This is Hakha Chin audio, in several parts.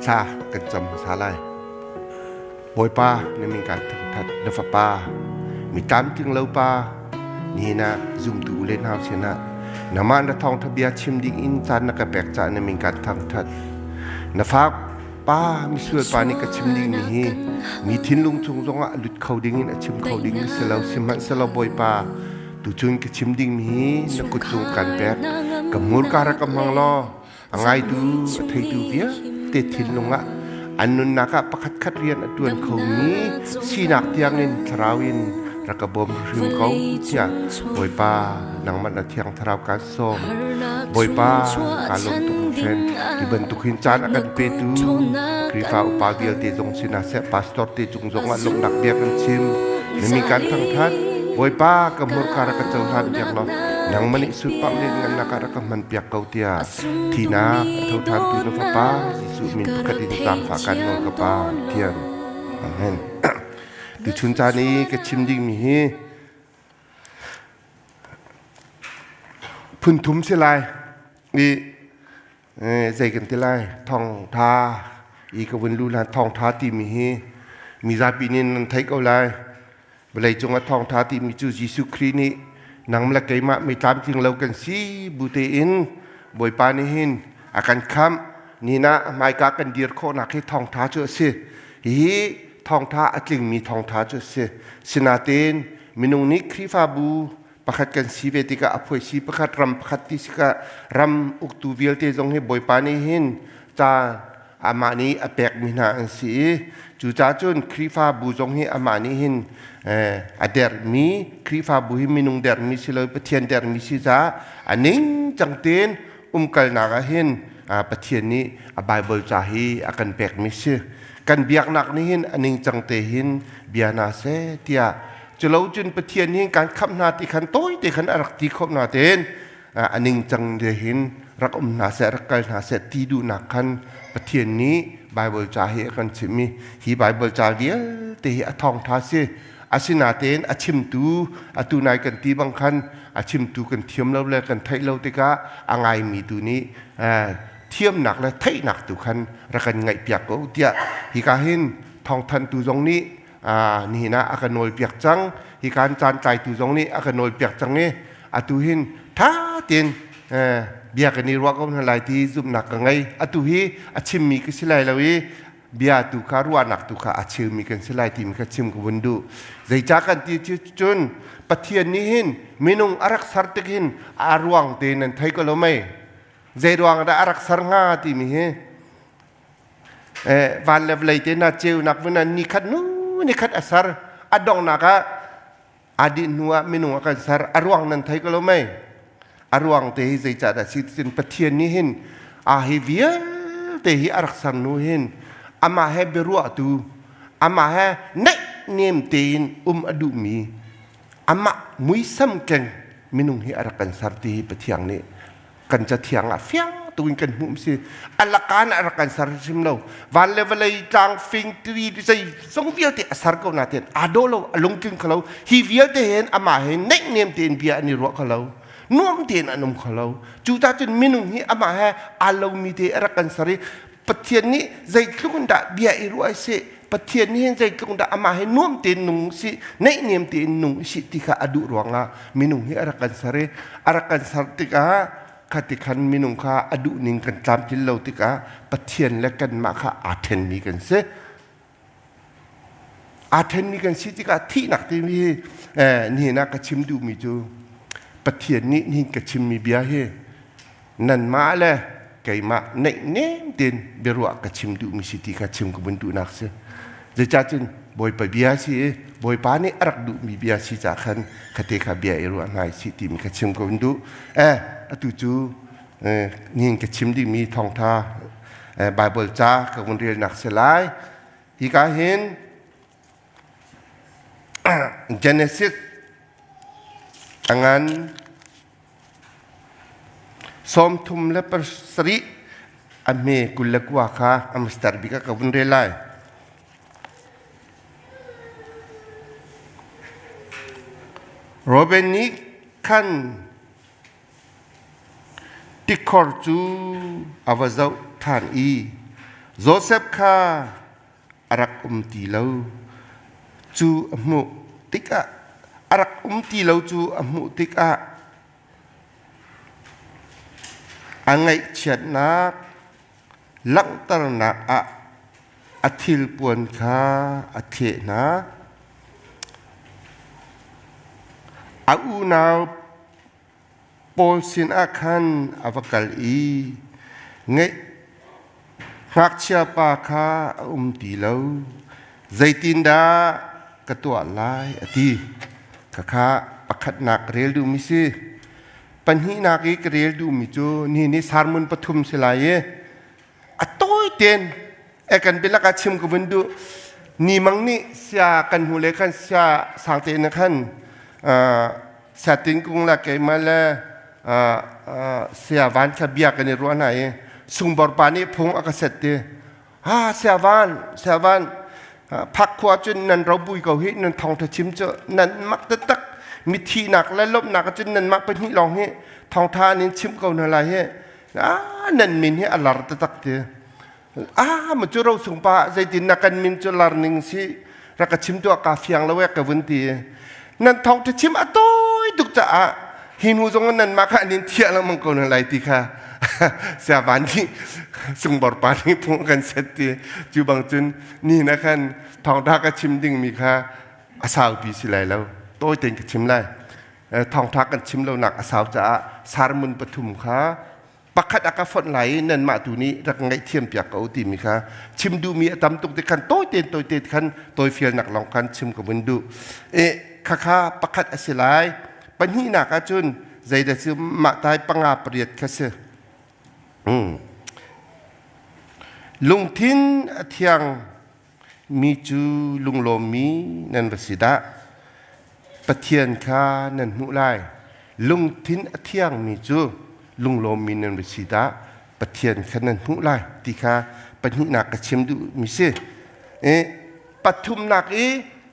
Thla kan cam hmasa lai. Bawipa, na min kan thangthat, na fapa, mi tlamtling lo pa, nihin ah zumtu u le nau sinah nangmah na thawngtha bia chim ding in caan na ka pek caah na min kan thangthat. Na fa pa misual pa nih ka chim ding mi hi mi thinlung chung zongah a lut kho ding in a chim kho ding si lo sihmanhsehlaw Bawipa tuchun ka chim ding mi hi na kut cung kan pek ka hmurka rak ka hmang law a ngaitu a theitu vialte thinlung ah an nunnak ah pakhat khat rian a ṭuan khomi sinak tiangin thlarau in rak ka bawm hrim ko tiah Bawipa nangmah na thiang thlarau kaan sawm Bawipa kaa lawm tuk hringhran hi bantuk hin caan a kan petu Khrihfa upa vialte zong sinah seh pastor te cung zong ah lawmhnak bia kan chim na mi kan thangthat Bawipa ka hmurka rak ka cohlan piak law nangmah nih sunparh le ngannak ah rak ka hman piak ko tiah thinak a tho ṭhantu na fapa Jesuh min pakhat in zaangfah kan nawl ka pa Pathian amen tuchun caan i ka chim dingmi hi phun thum si lai i zei kan ti lai thawngtha i ka vun lu hlan thawngtha timi hi mizapi nih nan theih ko lai vawlei cung ah thawngtha timi cu Jesuh Khrih nih nang le keimah mi tlamtling lo kan si bu tein Bawipa nih hin a kan khamh nina hmaika kan dir khawhnak hi thawngtha cu a si hihi thawngtha a tlingmi thawngtha cu a si sinain minung nih Khrihfabu pakhat kan si ve tikah a phuaisi pakhat ram pakhat ti sikah ram uktu vialte zong hi Bawipa nih hin ca amah nih a pekmi hna an si i cucaah cun Khrihfabu zong hi amah nih hin a dermi Khrihfabu hi minung dermi si lo Pathian dermi si caah a ning cang tein umkalnak ah hin Pathian nih a Bible ca hi a kan pekmi si kan biaknak nih hin a ning cang te hin bia hna seh tiah Culo cun Pathian hi kan khamh hna ti khan tawi te khan a rak ti khawh hna tein a ningcang te hin rak um hna seh rak kal hna seh ti duhnak khan Pathian nih Bible ca hi a kan chimh i hi Bible ca vialte hi a thawngṭha si asinatein a chimtu atu nai kan ti bang khan a chimtu kan thiam lo le kan theih lo tikah a ngaimi tu nih thiamnak le theihnak tu khan rak kan ngaihpiak ko tiah hika hin thawngthantu zong nih nihin ah a ka nawlpiak cang hi kan caan tlaitu zong nih a ka nawlpiak cang i atu hin tha tein bia kan i ruah ko hna lai ti zumhnak ka ngei atu hi a chimmi ka si lai lo i bia tu kha ruahnak tu kha a chimmi kan si lai timi kha chim ka vun duh zeicah kan ti cun Pathian nih hin minung a rak ser tik hin a ruang tein nan thei ko lo mei zei ruang dah a rak ser hnga timi hi Van le vawlei te na ceunak vun ah ni khat nu ni khat a ser a donghnak ah aa dih hnu ah minung a kan ser a ruang nan thei ko lo mei a ruang te hi zeicah dah si ticun Pathian nih hin a hi vialte hi a rak ser hnu hin amah he biaruahtu amah he naih nem tein um a duhmi amah muisam keng minung hi a rak kan ser ti hi Pathian nih kan cathiang ah fiang tuin kan hmuh si alakan a rak kan ser hrim lo van le vawlei tlang fing tiri zei zong vialte a ser ko na ten aa do lo a lungtling kho lo hi vialte hen amah he neih nem tein bia an i ruah kho lo nuam tein an um kho lo cu ta cun minung hi amah he aa lomi te a rak kan ser i Pathian nih zeitluk in dah bia i ruah si Pathian nih hin zeitluk in dah amah he nuam tein nung si neihniam tein nung si ti kha a duh ruangah minung hi a rak kan ser i a rak kan ser tikah khati khan minung kha a duh ning kan tlamtlin lo tikah Pathian le kanmah kha aa ṭhenmi kan si aa ṭhenmi kan si tikah thihnak timi hi nihin ah ka chim duhmi cu Pathian nih nihin ka chimmi bia hi nanmah le keimah neihnem tein biaruah ka chim duhmi si ti kha chim ka vun duhnak si zeicahcun Bawipa bia si i Bawipa nih a rak duhmi bia si ca khan khate kha bia i ruah hna si timi kha chim ka vun duh eh atu cu nihin ka chim dingmi thawngtha Bible ca ka vun relnak si lai hika hin Genesis a ngan 37 a hme 29 kha a mastar bik ah ka vun rel lai. Reuben nih khan tikhor cu a va zoh ṭhan i. Josef kha a rak um ti lo cu a hmuh tikah a rak um ti lo cu a hmuh tikah a ngaihchiatnak langhternak ah a thilpuan kha a thleh hna. A unau pawl sinah khan a va kal i ngeih ngakchiapa kha a um ti lo. Zeitindah ka tuah lai a ti. Khakha pakhatnak rel duhmi si. Pahnihnak i ka rel duhmi cu ni ni sermon pathum si lai i a tawi tein e kan bialak ah chim ka vun duh. Ni mang nih sia kan hmu le khan sia sang te na khan sia tingkung le keimah le sia van kha bia kan i ruah hna i sungbor pa nih phung a ka set ti ha sia van sia van phak khua cun nan robui ko hi nan thawngtha chim cu nan mak taktak mithi nak le lawmhnak cun nan mah pahnih lawng hi thawngtha an in chim ko hna lai hi nan min hi a lar taktak ti ah ma cu ro sung pa zeitin na kan min cu lar ning si rak ka chim tuah ka fiang lo e ka vun ti nan thawngtha chim a tawi tuk caah hi hnu zong nan mah kha an in thiah lengmang ko hna lai ti kha siavan nih sungbor pa nih phung kan set ti cu bang cun ni na khan thawngtha ka chim ding mi kha a saupi si lai lo tawi tein ka chim lai thawngtha kan chim lo nak a sau caah sarmun pathum kha pakhat a ka fonh lai i nanmah tu nih rak ngaihthiam piak ko timi kha chim duhmi a tam tuk ti khan tawi tein tawi tein khan tawifialnak lawng khan chim ka vun duh. E khakha pakhat a si lai. Pahnihnak ahcun zeidah cu mah tai panga pariat kha si. Lungthin a thiang mi cu lunglawmmi nan va si dah. Pathian kha nan hmuh lai. Lungthin a thiangmi cu lunglawmmi nan va si dah. Pathian kha nan hmuh lai ti kha pahnihnak ka chim duhmi si. E, pathumnak i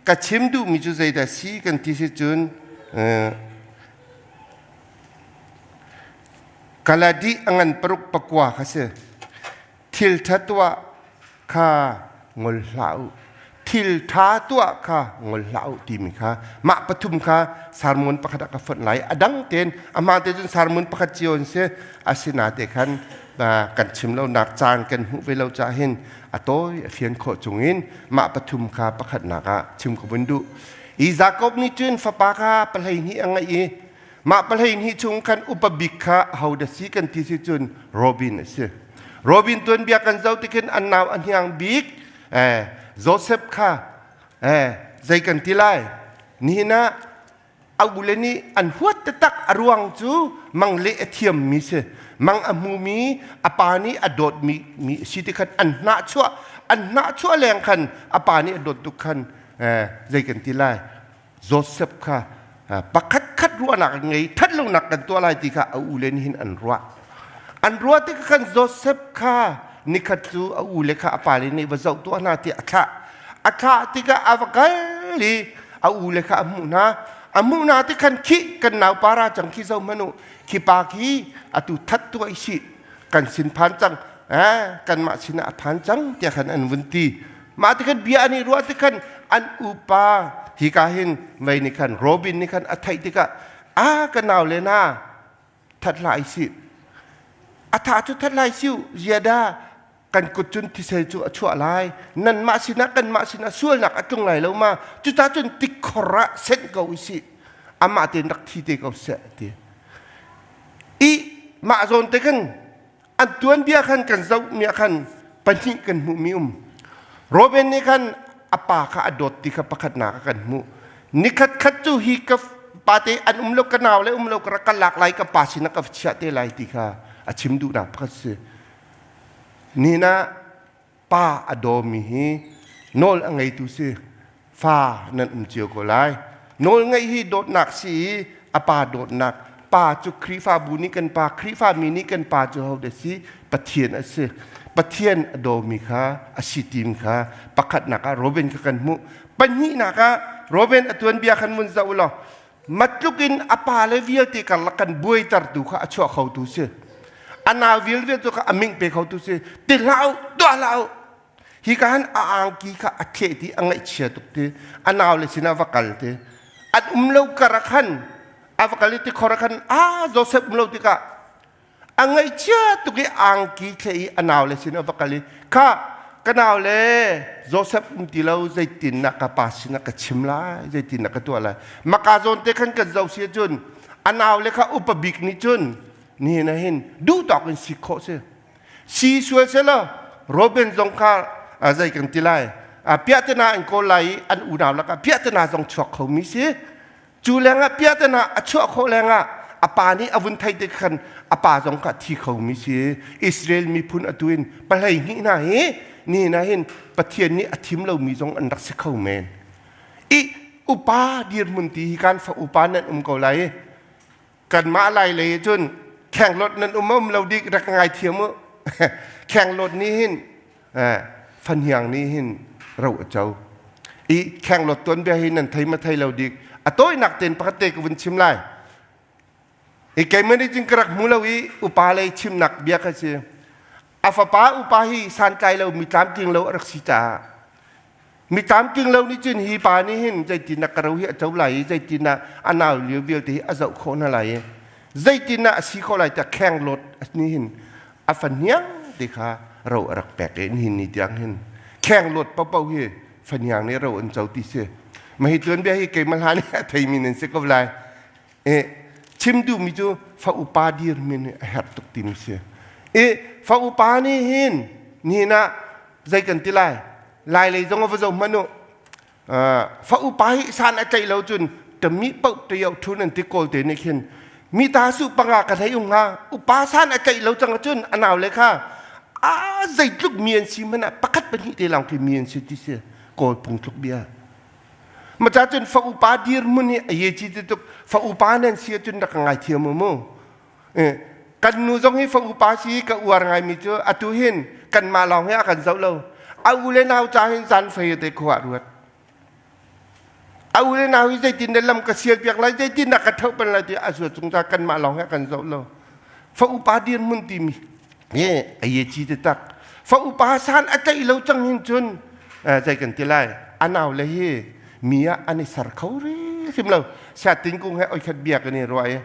ka chim duhmi cu zeidah si kan ti si cun Kaladi a ngan paruk pakua kha si. Thil ṭha tuah kha ngol hlah u thil ṭha tuah kha ngol hlah u timi kha mah pathum kha sermon pakhat ah ka fonh lai a dang tein amah te cun sermon pakhat cio an si asina te khan kan chim lo nak caan kan hmuh ve lo cah hin a tawi a fian khawh chungin mah pathum kha pakhatnak ah chim ka vun duh i Jakob nih cun fapa kha pahlei hnih a ngeih i mah pahlei hnih chung khan upa bik kha ho dah si kan ti si cun Robin a si Robin tuanbia kan zoh tikhin an nau a hniang bik Joseph kha zei kan ti lai nihin ah a ule nih an huat taktak a ruang cu mang le a thiammi si mang a hmumi a pa nih a dawtmi mi si ti khan an hnah chuah an hnah chuah leng khan a pa nih a dawt tuk khan zei kan ti lai Joseph kha pakhat khat ruahnak ngei that lonak kan tuah lai ti kha a ule nih hin an ruah an ruah tik khan Joseph kha nikhat cu a ule kha a pale nih va zoh tuah hna ti a thlah a thlah tikah a va kal i a ule kha a hmuh hna a hmuh hna ti khan khi kan nau para cang khi zo hmanu khi pa khi atu that tuah i si kan sin phan cang eh kanmah sinah a phan cang tiah khan an vun ti mah ti khan bia an i ruah ti khan an upa hi ka hin mei nih khan Robin nih khan a theih tikah a ka nau le na that lai si a tha cu that lai siu ziada kan kut cun thisel cu a chuah lai nanmah sinah kanmah sinah sualnak a tlung lai lo ma cuta cun tikhor ah senh ko i si amah tein rak thi te ko seh ti i mah zawn te khan an tuanbia khan kan zoh mi ah khan pahnih kan hmuh mi um Robin nih khan a pa kha a dawt ti kha pakhatnak ah kan hmuh nikhat khat cu hi ka pate an um lo ka nau le um lo ka rak ka lak lai ka pa sinah ka chiah te lai ti kha a chim duhnak pakhat si nina pa a dawmi hi nawl a ngeitu si fa nan um cio ko lai nawl ngeih hi dawtnak si i a pa dawtnak pa cu Khrihfabu nih kan pa Khrihfa mi nih kan pa cu ho dah si Pathian a si Pathian a dawmi kha a si tim kha pakhatnak ah Robin kha kan hmuh pahnihnak ah Robin a tuanbia khan mun zoh law matluk in a pa le vialte karlak kan buaitertu kha a chuah khotu si a nau vialte cu kha a ming pe khotu si ti hlah u tuah hlah u. Hi ka han a angki kha a thleh ti a ngaihchia tuk ti a nau le sinah va kal ti an um lo kar ah khan a va kal i tikhor ah khan a Joseph um lo tikah a ngaihchia tuk i angki thleh i a nau le sinah va kal i kha ka nau le Joseph um ti lo zeitin na ka pa sinah ka chim lai zeitin na ka tuah lai maka zawn te khan kan zoh si ahcun a nau le kha upa bik nih cun nihin ah hin duh tawk in si khawh si si sual selaw Robin zong kha zei kan ti lai piahtana an kawl lai i an unau lakah piahtana zong chuak khomi si cu lengah piahtana a chuah khawh lengah a pa nih a vun thei te khan a pa zong kha thi khomi si. Israel miphun atu in pahlei hnih hna hi ni na hin Pathian nih a thim lomi zong an rak si kho men i upa dirhmun ti hi kan fa upa nan um ko lai. Kanmah lai lei cun khenglot nan um um lo dik rak ngai thiam u. Khenglot nih hin fahniang nih hin ro a co i khenglot tuan bia hi nan thei ma thei lo dik a tawinak ten pakhat te ka vun chim lai. I keimah nih cun ka rak hmu lo i upa lei chimnak bia kha si. A fapa upa hi santlai lo mi tlamtling lo a rak si caah mi tlamtling lo nih cun hi pa nih hin zeitin a ka ro hi a co lai i zeitin ah a nau lio vialte hi a zoh khawh hna lai i zeitin ah a si khawh lai tiah khenglawt nih hin a fahniang te kha ro a rak pek i nihin ni tiang hin khenglawt paohpaoh hi fahniang nih ro an co ti si. Mah hi tuanbia hi keimah hlan i a theimi nan si ko lai. E chim duhmi cu fa upa dirmin hi a herh tuk timi si. E fa upa nih hin nihin ah zei kan ti lai, lai lei zong va zo hmanh u, fa upa hi san a tlaih lo cun tami paoh te thu nan ti. Kawl te nih khin mi ta su panga ka hlei um hnga upa san a tlaih lo cang cun a nau le kha a zeitluk mi an si hmanh ah pakhat pahnih te lawng khi mi an si ti si, kawl phung tluk bia. Maca cun fa upa dirhmun hi a ye chi ti tuk. Fa upa nan si ahcun rak ka ngai thiam u mu. Kan nu zong hi fa upa si ka uar ngaimi cu atu hin kanmah lawng hi a kan zoh lo. A u le nau ca hin zan fei te khua ruat. A u le nau hi zeitin dah lam ka sial piak lai, zeitin dah ka tho pan lai ti a zuat cung ca kanmah lawng hi a kan zoh lo. Fa upa dirhmun timi hi a ye chi te tak. Fa upa san a tlaih lo cang hin cun zei kan ti lai, a nau le hi mi ah an i ser kho hrim lo. Siatin kung he oi khat bia kan i ruah i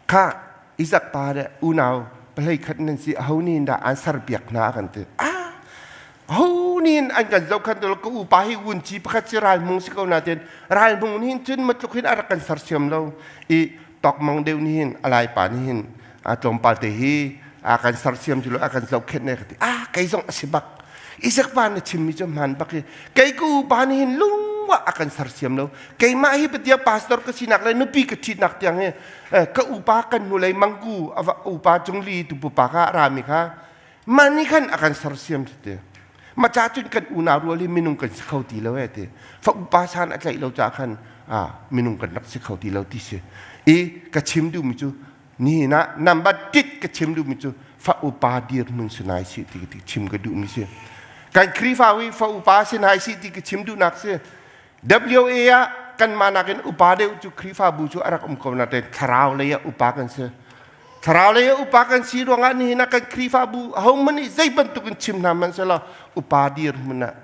kha Isaac pa le unau pahlei khat nan si, aho nih dah an ser piak hna kan ti. Ah, ho nih an kan zohkhan tu ka upa hi wunci pakhat si, ralmung si ko na tin ralmung nih cun matluk hin a rak kan sersiam lo i tokmang deuh nih hin alai pa nih hin a tlawmpal te hi a kan sersiam cu lo a kan zohkhenh ne ka ti. Ah, kei zong a si bak. Isaac pa na chimmi cu hmaan bak i kei ka upa nih hin lungwa a kan sersiam lo. Keimah hi patia pastor ka sinak le nupi ka ṭhitnak tiang hi ka upa kan hnulei mangku upa cungli tu pupa kha rami kha mah nih khan a kan sersiam ti ma cha cun kan unau rual hi minung kan si kho ti lo e ti. Fa upa san a tlaih lo ca khan minung kan rak si kho ti lo ti si. I ka chim duhmi cu nihin ah number tit ka chim duhmi cu fa upa dirhmun sinai si ti chim ka duhmi si. Kan Khrihfa hi fa upa sinai si ti ka chim duhnak si. WA ah kanmah nakin upa deuh cu Khrihfabu cu a rak um ko nain thlarau lei ah upa kan si. Thlarau lei ah upa kan si ruangah nihin ah kan Khrihfabu ahohmanh nih zei bantuk in chim hna hmanh selaw upa dirhmun ah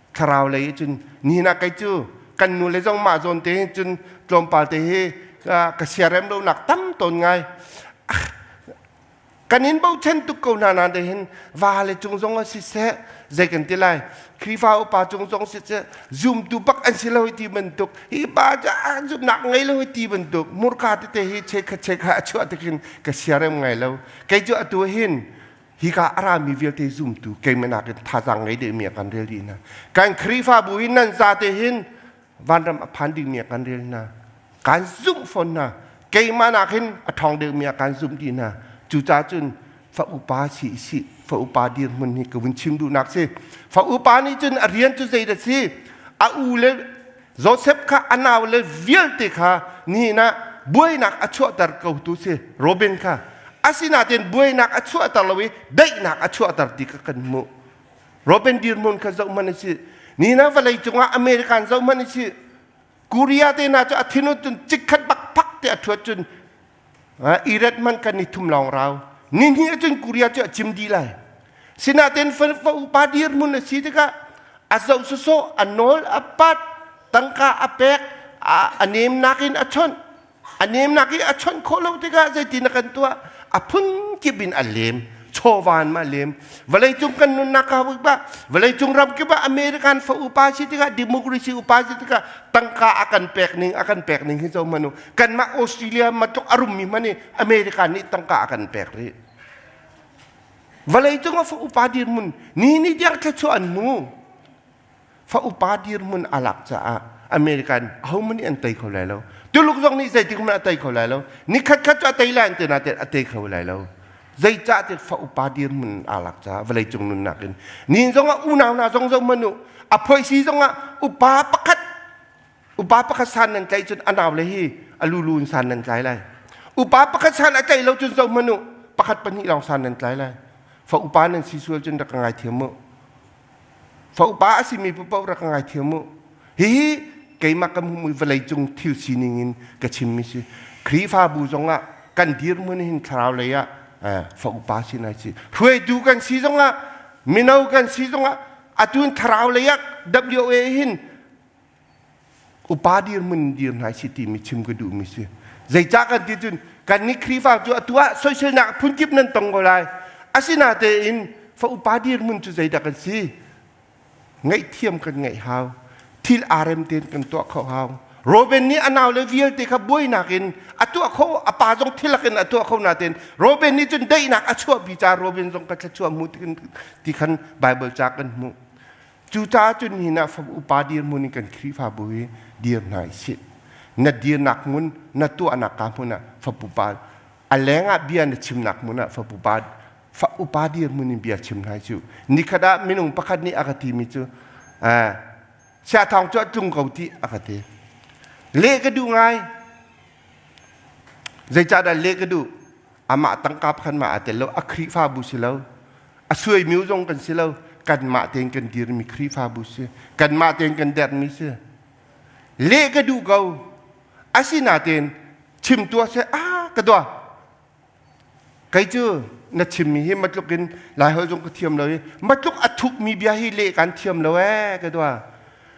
thlarau lei cun nihin ah kei cu kan nu le zong mah zawn te hin cun tlawmpal te hi ka siarem lonak tam tawn ngai. Kan in bochan tuk ko hna na de hin va le cung zong ah siseh, zei kan ti lai, Khrihfa upa cung zong siseh, zumtu bak an si lo ti bantuk hi pa cu zumnak ngei lo ti bantuk murka tete hi chekha chekha a chuah tikin ka siarem ngai lo. Kei cu atu hin hika a rami vialte zumtu keimah nakin thazaang ngei deuhmi a kan rel dih hna. Kan Khrihfabu hin nan zate hin vanram a phan dingmi a kan rel hna, kan zumh fawn hna. Keimah nak hin a ṭhawng deuhmi ah kan zumh dih hna. Cucaah cun fa upa si si fa upa dirhmun hi ka vun chim duhnak si. Fa upa nih cun a rian cu zeidah si? A u le Joseph kha, a nau le vialte kha nihin ah buainak a chuahter ko tu si Robin kha. Asinain buainak a chuahter lo i daihnak a chuahter ti kha kan hmuh. Robin dirhmun kha zoh hmanh si. Nihin ah vawlei cungah American zoh hmanh si. Korea te hna cu a thinut cun cikkhat bak phak te a thuat cun Iran man kan i thum lawng rau. Ni hnih ahcun Korea cu a cim dih lai. Sinain fa upa dirhmun a si tikah a zoh sawsawh, a nawl a pat, tangka a pek, a nemnak in a chawnh. A nemnak i a chawnh khawh lo tikah zeitin a kan tuah? A phunkip in a lem. Chawvan ma lem. Vawleicung kan nunnak ka ba vawleicung ram kip ah American fa upa si tikah democracy upa si tikah tangka a kan pek ning a kan pek ning hi zo manu kanmah Australia matluk a rummi hmanh i America nih tangka a kan pek rih. Vawleicung ah fa upa dirhmun ni ni tiang thluachuah an hmu. Fa upa dirhmun a lak caah American ahohmanh nih an tei kho lai lo. Tuluk zong nih zeitik hmanh a tei kho lai lo. Ni khat khat cu a tei lai an ti nain a tei kho lai lo. Zeicah ti fa upa dirhmun aa lak caah vawleicung nunnak in ni zong ah unau hna zong zoh hmanh u a phoisi zong ah upa pakhat Upa pakhat san nan tlaih cun a naule hi a lulu in san nan tlai lai. Upa pakhat san a tlaih lo cun zoh hmanh u, pakhat pahnih lawng san nan tlai lai. Fa upa nan si sual cun rak ka ngaithiam u. Fa upa a simi paoh rak ka ngaithiam u. Hihi keimah ka hmuhmi vawleicung thil sining in ka chimmi si. Khrihfabu zongah kan dirhmun hin thlarau lei ah fa upa si nai si. Hruaitu kan si zongah mino kan si zongah atu in thlarau lei ah WA hin Upa dirhmun dir hna si timi chim ka duhmi si. Zeicah kan ti cun kan nih Khrihfa cu atu ah soiselnak phunkip nan tong ko lai. Asinatein fa upa dirhmun cu zeidah kan si? Ngaihthiam kan ngaih hau. Thil aa rem tein kan tuah kho hau. Robin nih a naule vialte kha buainak in a tuah kho, a pa zong thilak in a tuah kho natein Robin nih cun daihnak a chuahpi caah Robin zong ka thluachuah hmu ti khan Bible ca kan hmuh. Cucaah cun nihin ah upa dirhmun in kan Khrihfabu hi dir hna i sih. Na dirnak hmun, na tuahnak ka hmun ah fapupa a leng ah bia na chimnak hmun ah fapupa fa upa dirhmun in bia chim hna cu. Nikhat ah minung pakhat nih a ka timi cu Siathawng cu a tlung ko ti a ka ti. Leh ka duh ngai. Zeicahdah leh ka duh? Amah tangka pakhat mah aa tel lo, a Khrihfabu si lo. A suaimi zong kan si lo. Kanmah tein kan dirmi Khrihfabu si. Kanmah tein kan dermi si. Leh ka duh ko. Asinain chim tuah seh, ah ka dua. Kei cu na chimmi hi matluk in Laiholh zong ka thiam lo i matluk a thukmi bia hi leh kan thiam lo ee ka dua.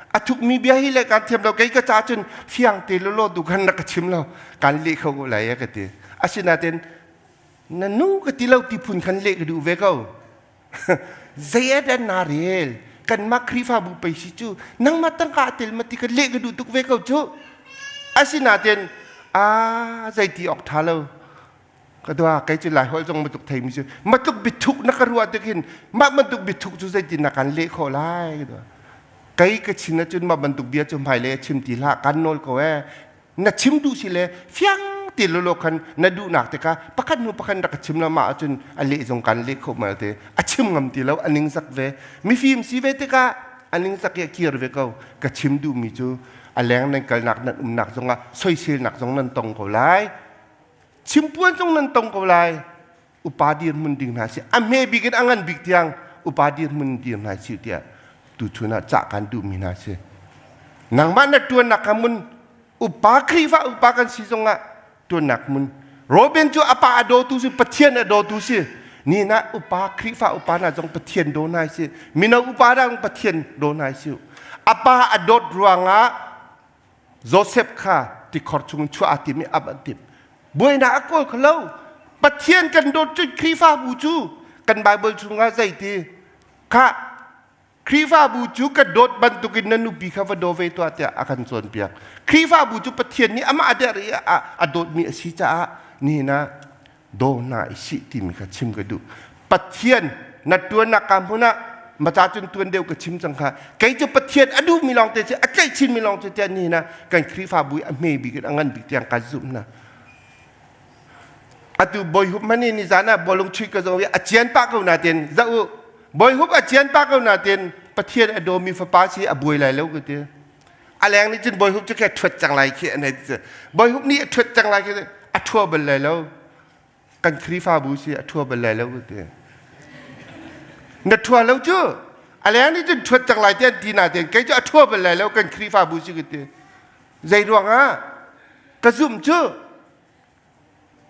A thukmi bia hi leh kan thiam lo. Kei ka ca cun fiang te lawlaw tu khan na ka chim lo. Kan leh kho ko lai ee ka ti. Asinain na nu ka ti lo ti phun khan leh ka duh ve ko. Zei ah dah naa rel? Kanmah Khrihfabu pei si cu nangmah tangka a tel ma ti ka leh ka duh tuk ve ko cu. Asinain aa zei ti awk ṭha lo. Ka dua kei cu Laiholh zong matuk theimi cu matuk biathuk na ka ruah tik hin mah bantuk biathuk cu zeitin na kan leh khawh lai ka dua. Kei ka chin ahcun mah bantuk bia cu hmailei a chim ti hlah kan nawl ko ee. Na chim duh si le fiang te lolo khan na duhnak te kha pakhat hnu pakhat rak ka chim lo mah ahcun a leh zong kan leh kho mal te a chim ngam ti lo a ningzak ve mifim si ve tikah a ningzak i a kir ve ko ka chim duhmi cu a leng nan kalnak nan umnak zongah soiselnak zong nan tong ko lai chimpuan zong nan tong ko lai upa dirhmun ding hna si a hme bik in a ngan bik tiang upa dirhmun dir hna si tiah tuchun ah cah kan duhmi hna si nangmah na tuannak kha mun upa Khrihfa upa kan si zongah tuannak mun Robin cu apa a dawtu si Pathian a dawtu si ni na upa Khrihfa upa na zong Pathian daw nai si mino upa dang Pathian daw nai si apa a dawt ruangah Joseph kha tikhor chung chuah aa tim i ap an timh. Buainak a kawl kho lo. Pathian kan dawt cu Khrihfabu cu kan Bible chungah zeiti kha Khrihfabu cu ka dawt bantukin na nupi kha va daw ve tuah tiah a kan cawnpiak. Khrihfabu cu Pathian nih amah a der i a dawtmi a si caah nihin ah daw hna i sih timi kha chim ka duh. Pathian na tuannak ka hmun ah maca cun tuan deuh ka chim cang kha kei cu Pathian a duhmi lawng te a tlaih chinmi lawng te tiah nihin ah kan Khrihfabu i a hme bik in a ngan bik tiang kan zumh hna. Atu bawihup mani ni zan ah bawlung chuih ka zong i a cian pah ko natin zah u bawihup a cian pah ko natin Pathian a dawmi fapa si a buai lai lo ka ti. A leng nih cun bawihup cu khe ṭhuat cang lai khi an hei ti. Bawihup nih a ṭhuat cang lai khi a ṭhua bal lai lo. Kan Khrihfabu si a ṭhua bal lai lo ka ti. Na ṭhua lo cu a leng nih cun ṭhuat cang lai ti an ti nain kei cu a ṭhua bal lai lo kan Khrihfabu si ka ti. Zei ruangah ka zumh cu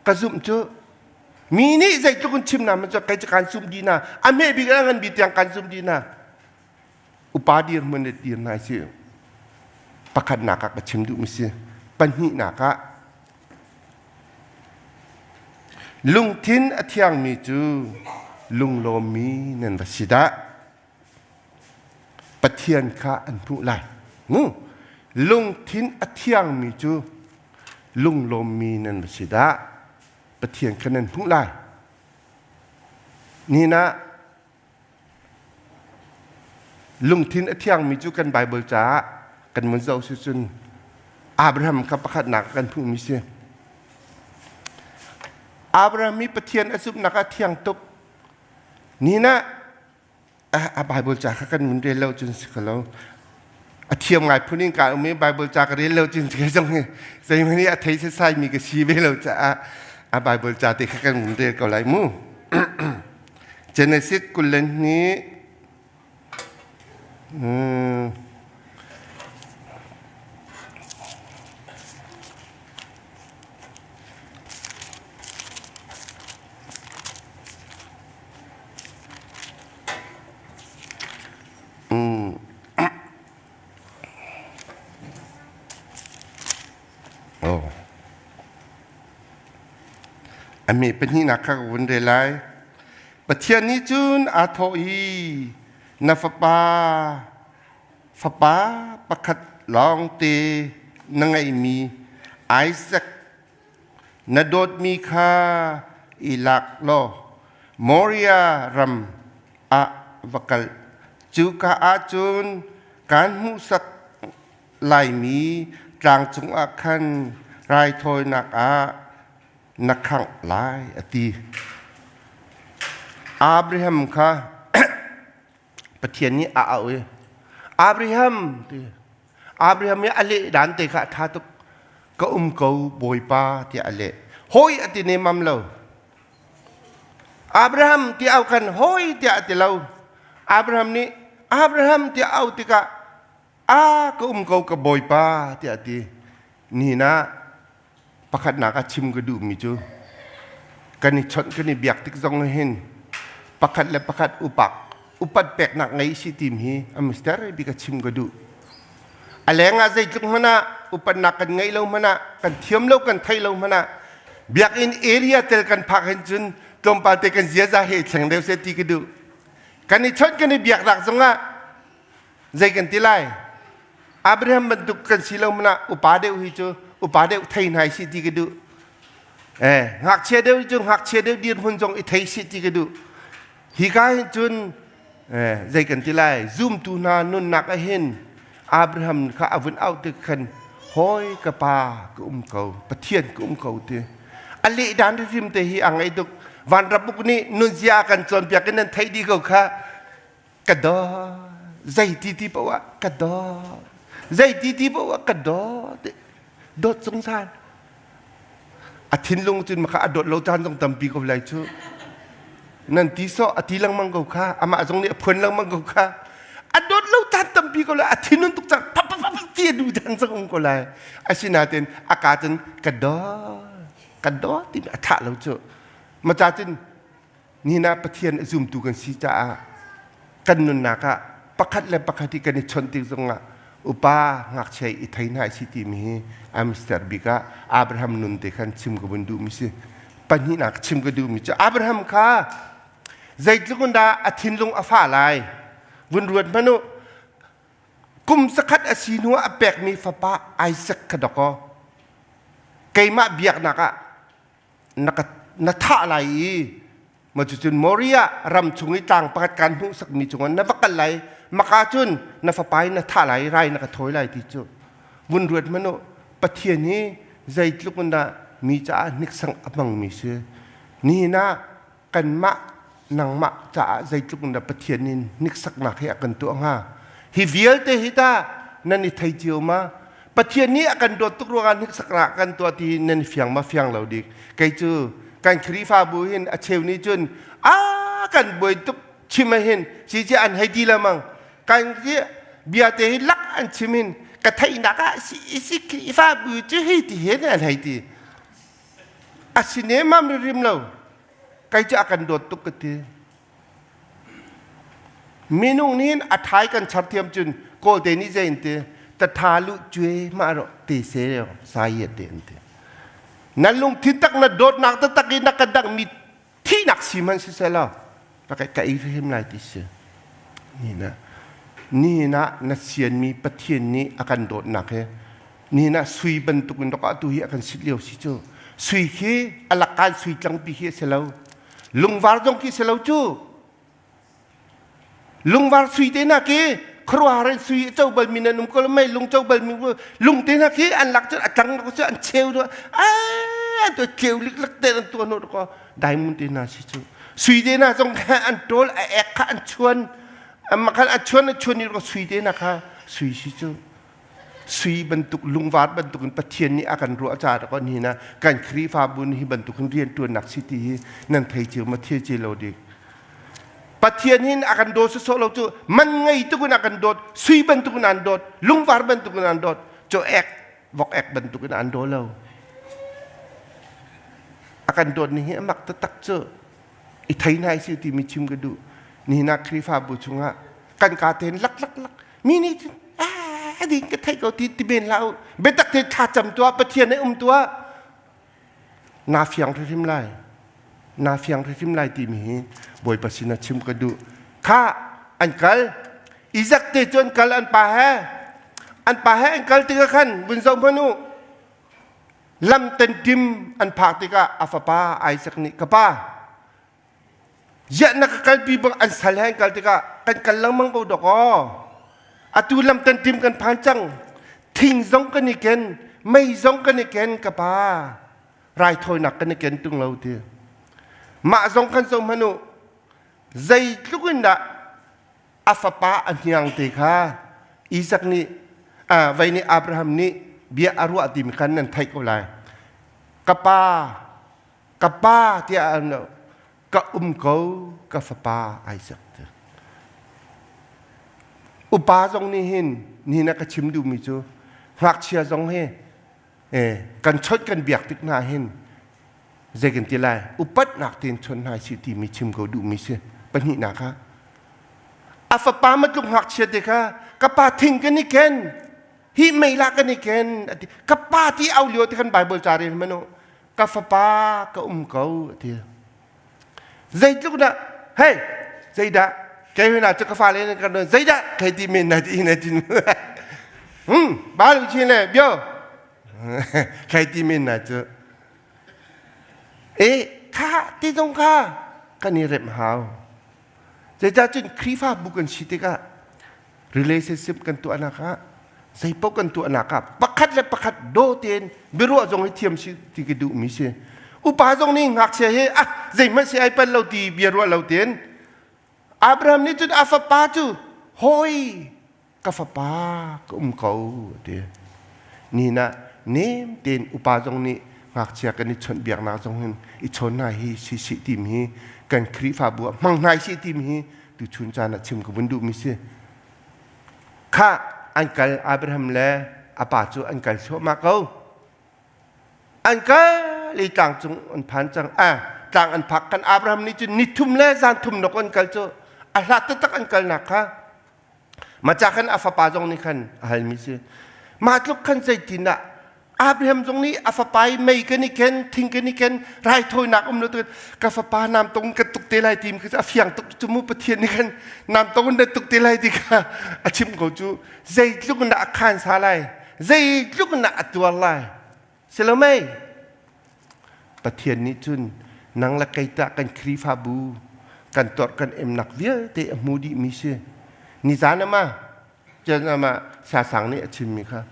ka zumh cu. Mi nih zeitluk in chim na man cu kai cu kan sum di na a hme bik a ngan bi tiang kan sum di na upa dir mun le dir na si pakhat nak ah ka chim duh mi si pahnih nak ah lungthin a thiangmi cu lunglawmmi nan va si dah Pathian kha an hmuh lai. Mu lungthin a thiangmi cu lunglawmmi nan va si dah. Pathian kha nan hmuh lai. Nihin ah lungthin a thiangmi cu kan Bible caah kan mun zoh si cun Abraham kha pakhatnak kan hmuhmi si. Abraham hi Pathian a zumhnak ah thiang tuk. Nihin ah a Bible ca kha kan mun rel lo cun si ko a thiam ngai phun in ka um i Bible ca ka rel lo cun ke zong hi zeihmanh a thei setsai mi ka si ve lo caah a Bible ca te kha kan mun rel ko lai mu. Genesis 22 A mi pahnihnak kha ka vun rel lai. Pathian nih cun aa thawh i na fapa fapa pakhat lawngte na ngeihmi Isaac Na dawtmi kha i lak law Moria ram ah va kal. Cuka ah cun kaan hmuhsak laimi tlang cungah khan raithawinak ah na khangh lai, a ti. Abraham kha Pathian nih a auh i Abraham ti Abraham i a leh dan te kha a ṭha tuk ka um ko Bawipa tiah a leh hawi a ti nemam lo Abraham ti au khan hawi tiah a ti lo Abraham nih Abraham tiah au tikah a ka um ko ka Bawipa tiah a ti nihin ah pakhatnak ah chim ka duhmi cu kan i chawnh kan i biak tik zong hin pakhat le pakhat upak upat peknak ngei si tim hi a mister bik a chim ka duh. A leng ah zeitluk hmanh ah upatnak kan ngeih lo hmanh ah kan thiam lo kan theih lo hmanh ah biakinn area tel kan phak hin cun tlawmpal te kan ziaza he thleng deuh seh ti ka duh. Kan i chawnh kan i biaknak zongah zei kan ti lai? Abraham bantuk kan si lo mana upa deuh hi cu upa deuh thei hnai si ti ka duh. Eh, ngakchia deuh cu ngakchia deuh dirhmun zong i thei si ti ka duh. Hi ka hin cun eh, zei kan ti lai zumtu hna nunnak ah hin Abraham kha a vun auh tik khan hawi ka pa ka um ko Pathian ka um ko ti a leh dan hrim te hi a ngei tuk vanrabuk nih nunzia kan cawnpiak in nan theih dih ko kha ka daw zei ti ti paoh ah ka daw zei ti ti paoh ah ka daw dawt zungzal a thinlung cun maka a dawt lo caan zong tampi ko lai cu nan ti sawh a ti lengmang ko kha amah zong nih a phuan lengmang ko kha a dawt lo caan tampi ko lai a thinun tuk cang pap pap pap ti a duh caan zong um ko lai asinain a ka cun ka daw ka daw ti a thah lo cu maca cun Nihin ah Pathian a zumtu kan si caah kan nunnak ah pakhat le pakhat hi kan i chawnh tik zongah upa ngakchia i thei hna si timi hi Amster bik ah Abraham nun te khan chim ka vun duhmi si. Pahnihnak chim ka duhmi cu Abraham kha zeitluk in dah a thinlung a fah lai vun ruat hmanh u kum zakhat a si hnu ah a pekmi fapa Isaac kha dakaw keimah biaknak ah na ka na thah lai i ma cucun Moriah ram chung i tlang pakhat kan hmuhsakmi cungah na va kal lai maka cun na fapa in na thah lai rai na ka thawi lai ti cu vun ruat hmanh u Pathian hi zeitluk in dah mi caah hniksang a hmangmi si nihin ah kanmah nangmah caah zeitluk in dah Pathian nih hniksaknak hi a kan tuah hnga hi vialte hi ta nan i thei cio ma Pathian nih a kan dawt tuk ruangah hniksaknak kan tuah ti nan i fiang ma fiang lo dik kei cu kan Khrihfabu hin a cheu nih cun a kan buai tuk chim hin si ci an hei ti lemang kan bia te hi lak an chim hin ka theihnak ah si si Khrihfabu cu hi ti hin an hei ti a si nemam rim lo. Kai cu a kan dawt tuk ka ti. Minung nih a thai kan char thiam cun Kawlte nih zei an ti? Tatha lu cue ma ro te se sai te an ti. Na lungthin tak na dawtnak taktak i na ka dang mi thihnak si hmanh siseh law ka ka ei hrim lai ti si. Ni na ni na na sianmi Pathian nih a kan dawtnak he ni na sui bantuk in rok tu hi a kan sit lio si cu sui khi a lakkan sui tlangpi khi a si lo lungvar zong khi si lo cu lungvar sui te na ki khuaruahar in sui co bal mi nan um ko mei lung co bal mi lung te na khi an lak cu a tlang ko cu an cheu do an to cheu lik lak te an tuan no ko diamond te na si cu sui te na zong kha an tol a ek kha an chuan ma khan a chuan a chuan ni ko sui te na kha sui si cu Sui bantuk lungvar bantukin Pathian nih a kan ruah caah rak ni na kan Khrihfabu nih hi bantukin rianṭuannak si ti hi nan thei cio ma thei cio lo ding. Pathian hin a kan dawt sawsawh lo cu man ngei tukin a kan dawt, sui bantukin an dawt, lungvar bantukin an dawt, caw ek, vok ek bantukin an daw lo. A kan dawt ni hi a mak taktak cu. I thei hna si timi chim ka duh. Nihin ah Khrihfabu chungah kan ka ten lak lak lak mi nih cun a ding ka thei ko ti ti men hlah u biatak te thlacam tuah Pathian ai um tuah na fiang hrimhrim lai na fiang hrimhrim lai timi hi Bawipa sin ah chim ka duh kha an kal Isaac te cu an kal an pa he an pa he an kal tikah khan vun zoh hmanh u lam tentim an phak tikah a fapa Isaac nih ka pa Ziah na ka kalpi bang an sal he an kal tikah kan kal lengmang ko dawk aw. Atu lam kan tim kan phan cang. Thing zong kan i ken, mei zong kan i ken ka pa. Raithawinak kan i ken tung lo ti. Mah zong kan zoh hmanh u. Zeitluk in dah a fapa a hniang te kha Isaac nih vei nih Abraham nih bia a ruah timi khan nan theih ko lai. Ka pa Ka pa tiah an auh. Ka um ko ka fapa Isaac ti. Upa zong nih hin nihin a ka chim duhmi cu ngakchia zong hi kan chawnh kan biak tik hna hin zei kan ti lai upatnak tein chawnh hna si timi chim ko duhmi si pahnihnak ha a fapa matluk ngakchia te kha ka pa thing kan i ken hi mei lah kan i ken ati ka pa ti au lio te kan bible ca rel manu ka fapa ka um ko ati zeitluk dah hei zeidah kei hna cu ka fale nan kan zeidah kei ti men na ti na ti ba lu chin le bio kei ti men na cu e kha ti zong kha kan i rem hau zeicah cun Khrihfabu kan si tikah relationship kan tuahnak ah zeipaoh kan tuahnak ah pakhat le pakhat daw tein biaruah zong hi thiam si ti ka duhmi si upa zong nih ngakchia hi ah zeihmanh si ai pan lo ti bia ruah lo tein Abraham nih cun a fapa cu hawi ka fapa ka um ko ti ni na nem tein upa zong nih ngakchia kan i chawnh biaknak zong hin i chawn hna hi si si tim hi kan Khrihfabu ah hmang hna si tim hi tuchun caan ah chim ka vun duhmi si kha an kal Abraham le a pa cu an kal thluahmah ko an kal i tlang cung an phan cang a tlang an phak kan Abraham nih cun ni thum le zan thum nok an kal cu a hlat taktak an kalnak kha Maca khan a fapa zong nih khan a halmi si. Mah tluk khan zeitin ah Abraham zong nih a fapa i mei kan i ken, thing kan i ken, raithawinak um lo tu ka fapa nam tong ka tuk te lai ti mi a fiang tuk cu mu Pathian nih khan nam tong na tuk te lai ti kha a chim ko cu zeitluk na a khan sa lai zeitluk na a tuar lai si lo mei Pathian nih cun nang le kei tah kan Khrihfabu kan tuar kan emnak vialte a hmu dihmi si. Nizan ama cun ama sasang nih a chimmi kha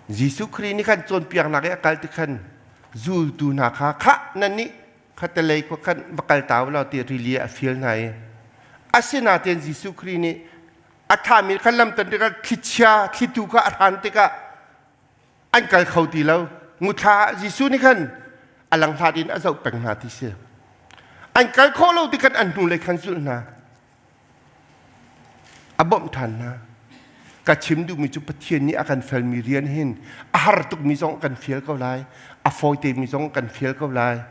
Jesuh Khrih nih khan cawnpiaknak i a kal ti khan zultu hna kha khah nan nih khatalei khua khan va kal ta u law ti rili ah a fial hna i asinain Jesuh Khrih nih a thami khan lamtan tikah thlichia thlitu kha a hran tikah an kal kho ti lo nguthla ah Jesuh nih khan a langhlat in a zoh peng hna ti si an kal khawh lo ti khan an hnulei khan zulh hna a bawmh ṭhan hna ka chim duhmi cu Pathian nih a kan felmi rian hin a har tukmi zong kan fial ko lai a fawitemi zong kan fial ko lai.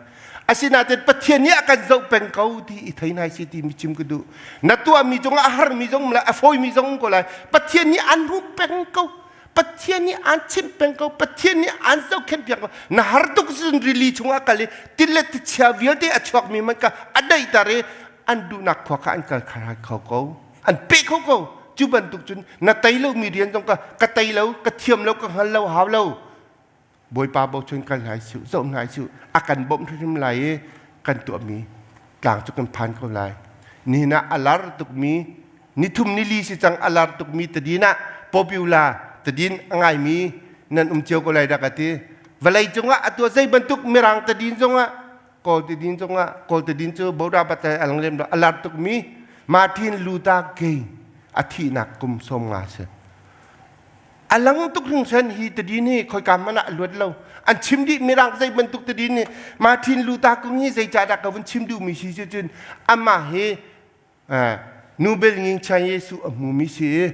Asinain Pathian nih a kan zoh peng ko ti i thei nai si ti mi chim ka duh. Na tuahmi zong a harmi zong le a fawimi zong ko lai. Pathian nih an hmu peng ko. Pathian nih an chimh peng ko. Pathian nih an zohkhenh piak ko. Na har tuk cun rili chungah kal i tilet tichia vialte a chuakmi man ka a daihter i an duhnak khua kha an kal kho ko. An peh kho ko. Cu bantuk cun na tei lomi rian zong ka ka tei lo, ka thiam lo, ka hngal lo, hau lo. Bawipa bochan kal hna su zoh hna su a kan bawmh hrimhrim lai i kan tuahmi tlang cu kan phan ko lai. Nihin ah a lar tukmi nithum nili si cang a lar tukmi tadin ah popular tadin a ngaimi nan um cio ko lai dah ka ti. Vawlei cungah a tuah zei bantuk mirang tadin zongah Kawl tadin zongah Kawl tadin cu Boda Batai a lang lem lo a lar tukmi Martin Luther King a thihnak kum 50 si. A lang tuk hringhran hi tadin hi khoika hmanh ah a luat lo. An chim dih mirang zei bantuk tadin nih Martin Luther King hi zeicahdah ka vun chim duhmi si cu cun amah hi Nobel ngingchan Jesuh a hmumi si i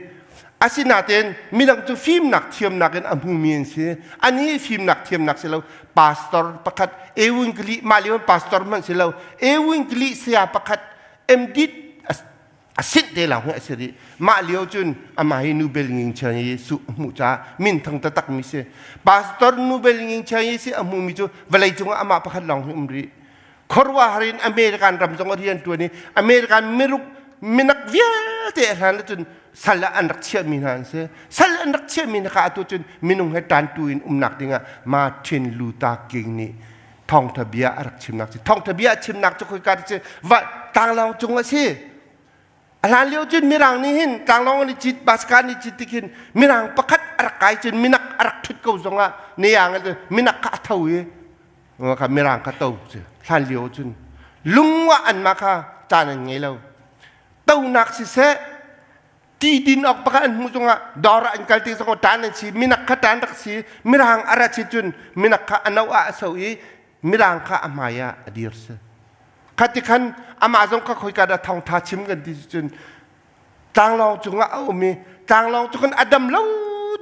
asinain midang cu fimnak thiamnak in a hmumi an si. Ani fimnak thiamnak si lo pastor pakhat Ewingli mah lio pastor hmanh si lo Ewingli saya pakhat MD a sinh te lawng hi a si rih. Mah lio cun amah hi Nobel ngingchan Jesuh a hmuh caah minthang taktak mi si. Pastor Nobel ngingchan Jesuh a hmumi cu vawlei cungah amah pakhat lawng hi um rih. Khuaruahhar in American ram zong a rian ṭuan i American miruk minak vialte a hlan cun sal ah an rak chiahmi hna an si. Sal an rak chiahmi hna kha atu cun minung he ṭantu in umnak dingah Martin Luther King nih thawngṭha bia a rak chimnak si. Thawngṭha bia a chimnak cu khoika si va tlanglawng cung a si. A hlan lio cun Mirang nih hin tlanglawng an i cit, baska an i cit tik hin Mirang pakhat a rak kai cun minak a rak ṭhut ko zongah ne minak kha a tho i kha Mirang kha to cu hlan lio cun lungwa an mah kha caan an ngei lo. Tonak siseh ti din awk pakhat an hmuh zongah dawr ah an kal tik zongah ṭan an si minak kha ṭan rak si mirang a rat si cun minak kha a no ah a so i mirang kha a hmai ah a dir si kha ti khan amah zong kha khoika dah thawngṭha chim kan ti cun tlanglawng cungah a um i tlanglawng cu khan a dam lo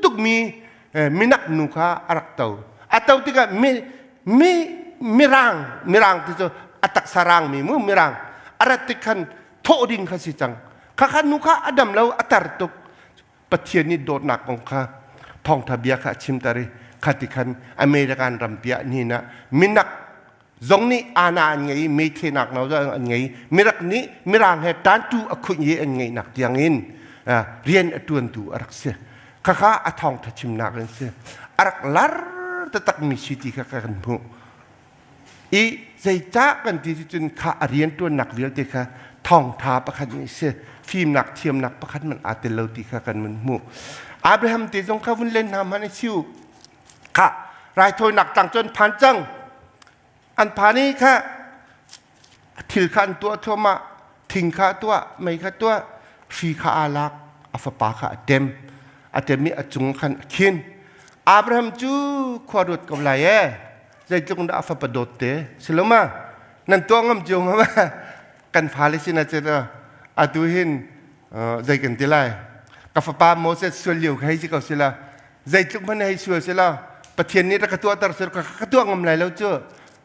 tukmi minak nu kha a rak to a to tikah mi mi mirang mirang ti cu a taksa rang mi mu mirang a rat tik khan thawh ding kha si cang Khakha nu kha a dam lo a tar tuk. Pathian nih dawtnak kong kha thawngtha bia kha a chimter i khati khan American ram piah ni na minak zong nih ana an ngei methenak no an ngei mirak nih mirang he tantu a khunh i an ngeihnak tiang in rian a tuantu a rak si khakha a thawngtha chimnak an si a rak lar taktak mi si ti kha kan hmuh I zeicah kan ti cun kha a rianṭuannak vialte kha thawngṭha pakhat nih si fimnak thiamnak pakhat hmanh aa tel lo ti kha kan vun hmuh. Abraham te zong kha vun len hna hmanh i siu. Kha raithawinak tlang cu an phan cang. An phan i kha thil kha an tuah thluahmah, thing kha a tuah, mei kha tuah, hri kha aa lak, a fapa kha a tem. A tem i a cung khan a khin. Abraham cu khua ruat ko lai ee. Zeitluk dah a fapa dawt te si lo ma nan tuah ngam cio ma kan fale sin ah cun atu hin zei kan ti lai ka fapa Moses sual lio kha hei si ko si la zeitluk hmanh hei sual si la Pathian nih rak ka tuahter seh ka ka tuah ngam lai lo cu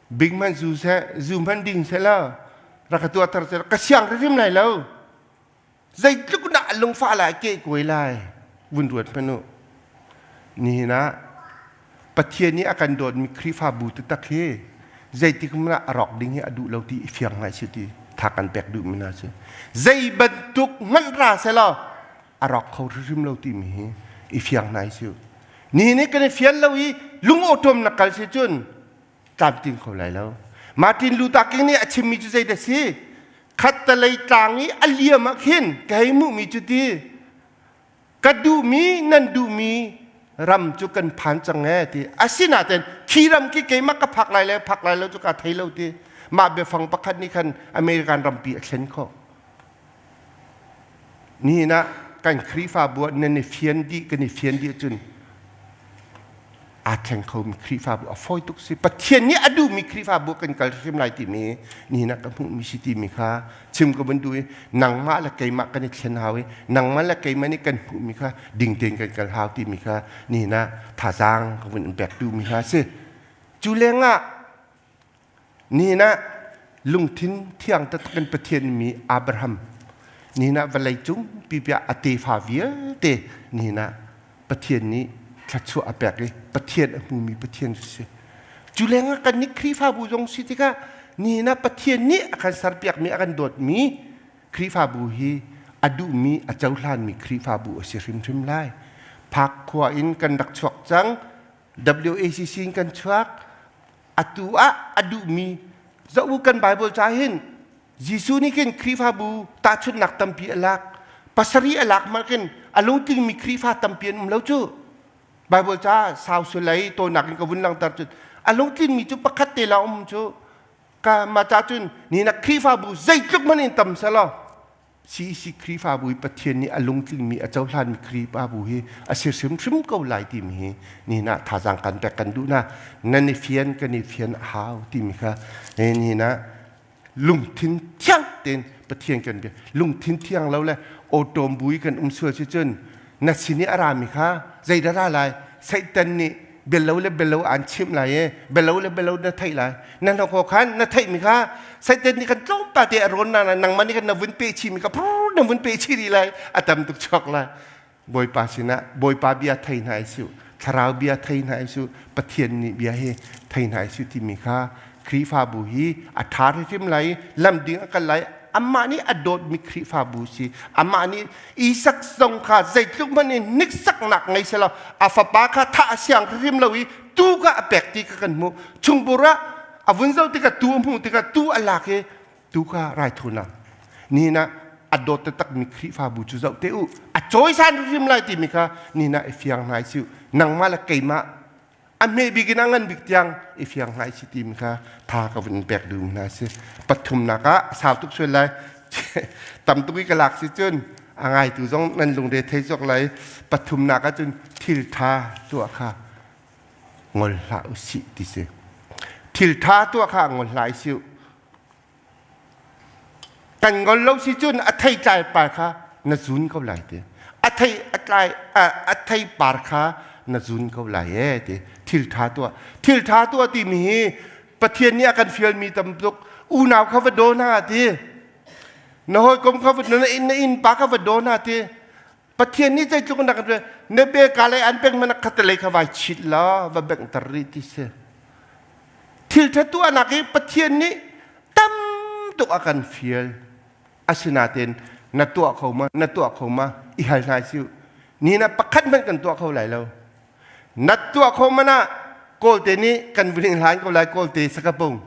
bing hmanh zu seh zu hmanh ding seh la rak ka tuahter seh ka siang hrim lai lo Zeitluk dah lungfah lai ke kuai lai vun ruat hmanh u. Nihin ah Pathian nih a kan dawtmi Khrihfabu taktak hi zeitik hmanh ah a rawk ding hi a duh lo ti i fiang ngai si ti tha kan pek duhmi hna si. Zei bantuk hmanh ra selaw a rawk kho hrimhrim lo timi hi i fiang ngai si. Nihin hi kan i fian lo i lung awṭawm na kal si cun tlamtling kho lai lo. Martin Luther King nih a chimmi cu zeidah si? Khattalei tlang i a liam ah khin ka hei hmuhmi cu ti ka duhmi nan duhmi ram cu kan phan cang ee ti asinain khi ram khi keimah ka phak lai le phak lai lo cu ka thei lo ti mah biafang pakhat nih khan American rampi a thlen khawh Nihin ah kan Khrihfabu ah nan i fian dih kan i fian dih ahcun aa thleng khomi Khrihfabu a fawi tuk si. Pathian nih a duhmi Khrihfabu kan kal hrim lai timi nihin ah ka hmuhmi si timi kha chim ka van duh i nangmah le keimah kan i thlen hau i nangmah le keimah nih kan hmuhmi kha ding tein kan kal hau timi kha nihin ah thazaang ka vun in pek duhmi kha a si. Cu lengah. Nihin ah lungthin thiang taktak in Pathian mi Abraham nihin ah vawlei cung pipia a tefa vialte nihin ah Pathian nih thluachuah a pek i Pathian a hmumi Pathian cu si. Cu lengah kan nih Khrihfabu zong si tikah nihin ah Pathian nih a kan serpiakmi a kan dawtmi Khrihfabu hi a duhmi a cohlanmi Khrihfabu a si hrimhrim lai. Phak khua in kan rak chuak cang WACC in kan chuak atu ah a duhmi zoh u kan Bible ca hin Jesuh nih khin Khrihfabu tahchunhnak tampi a lak pasarih a lak ma khin a lungtlingmi Khrihfa tampi an um lo cu Bible ca sau sulei tawinak in ka vun langhter cu a lungtlinmi cu pakhat te la um cu ka ma ca cun ni na Khrihfabu zeitluk man in tam selaw CEC Khrihfabu i Pathian nih a lungtlingmi a cohlanmi Khrihfabu hi a si hrimhrim ko lai timi hi nihin ah thazaang kan pek kan duh na nan i fian kan i fian a hau timi kha nihin ah lungthin thiang tein Pathian kan bia lungthin thiang lo le awtawm bu i kan um sual si cun na sin i a rami kha zeidah ra lai Satan nih belo le belo an chimh lai e belo le belo na theih lai na hnawk khan na theih mi kha Satan nih kan tlawmpa te a rawn na nangmah nih kan na vun pe chi mi kha phur na vun pe chi rih lai a tam tuk chuak lai Bawipa sinah Bawipa bia thei hna isu thlarau bia thei hna isu Pathian nih bia hi thei hna isu timi kha Khrihfabu hi a ṭha hrimhrim lai lam ding a kal lai amah nih a dawtmi Khrihfabu si amah nih Isak zong kha zeitluk hmanh in hniksaknak ngei selaw a fapa kha thah a siang hrimhrim lo i tu kha a pek ti kha kan hmuh chungbur ah a vun zoh tikah tu a hmuh tikah tu a lak i tu kha raithawinak nihin ah a dawt taktakmi Khrihfabu cu zoh te u a cawisan hrimhrim lai timi kha nihin ah i fiang hna si nangmah le keimah a hme bik in a ngan bik tiang i fiang hna si timi kha tha ka vun pek duh hna si pathumnak ah sau tuk sual lai tam tuk i ka lak si cun a ngaitu zong nan lungre thei zawk lai pathumnak ah cun thil tha tuah kha ngol hlah usih ti si thil tha tuah kha ngol hlah usih Kan ngol lo si cun a thei tlai par kha na zun ko lai ti. A thei a tlai a thei par kha na zun ko lai e ti. Thil tha tuah. Thil tha tuah timi hi Pathian nih a kan fialmi tam tuk. Unau kha va daw hna ti. Na hawikom kha va na inn na inn pa kha va daw hna ti. Pathian nih zeitluk na kan na be ka lei an pek mana khatalei kha vai chit la va bengh ter rih ti si. Thil ṭha tuahnak hi Pathian nih tam tuk a kan fial. Asinain na tuah kho ma, na tuah kho ma, i hal hna siu. Ni na pakhat hmanh kan tuah kho lai lo. Na tuah kho mana Kawlte nih kan vun hlan ko lai Kawlte sakapung.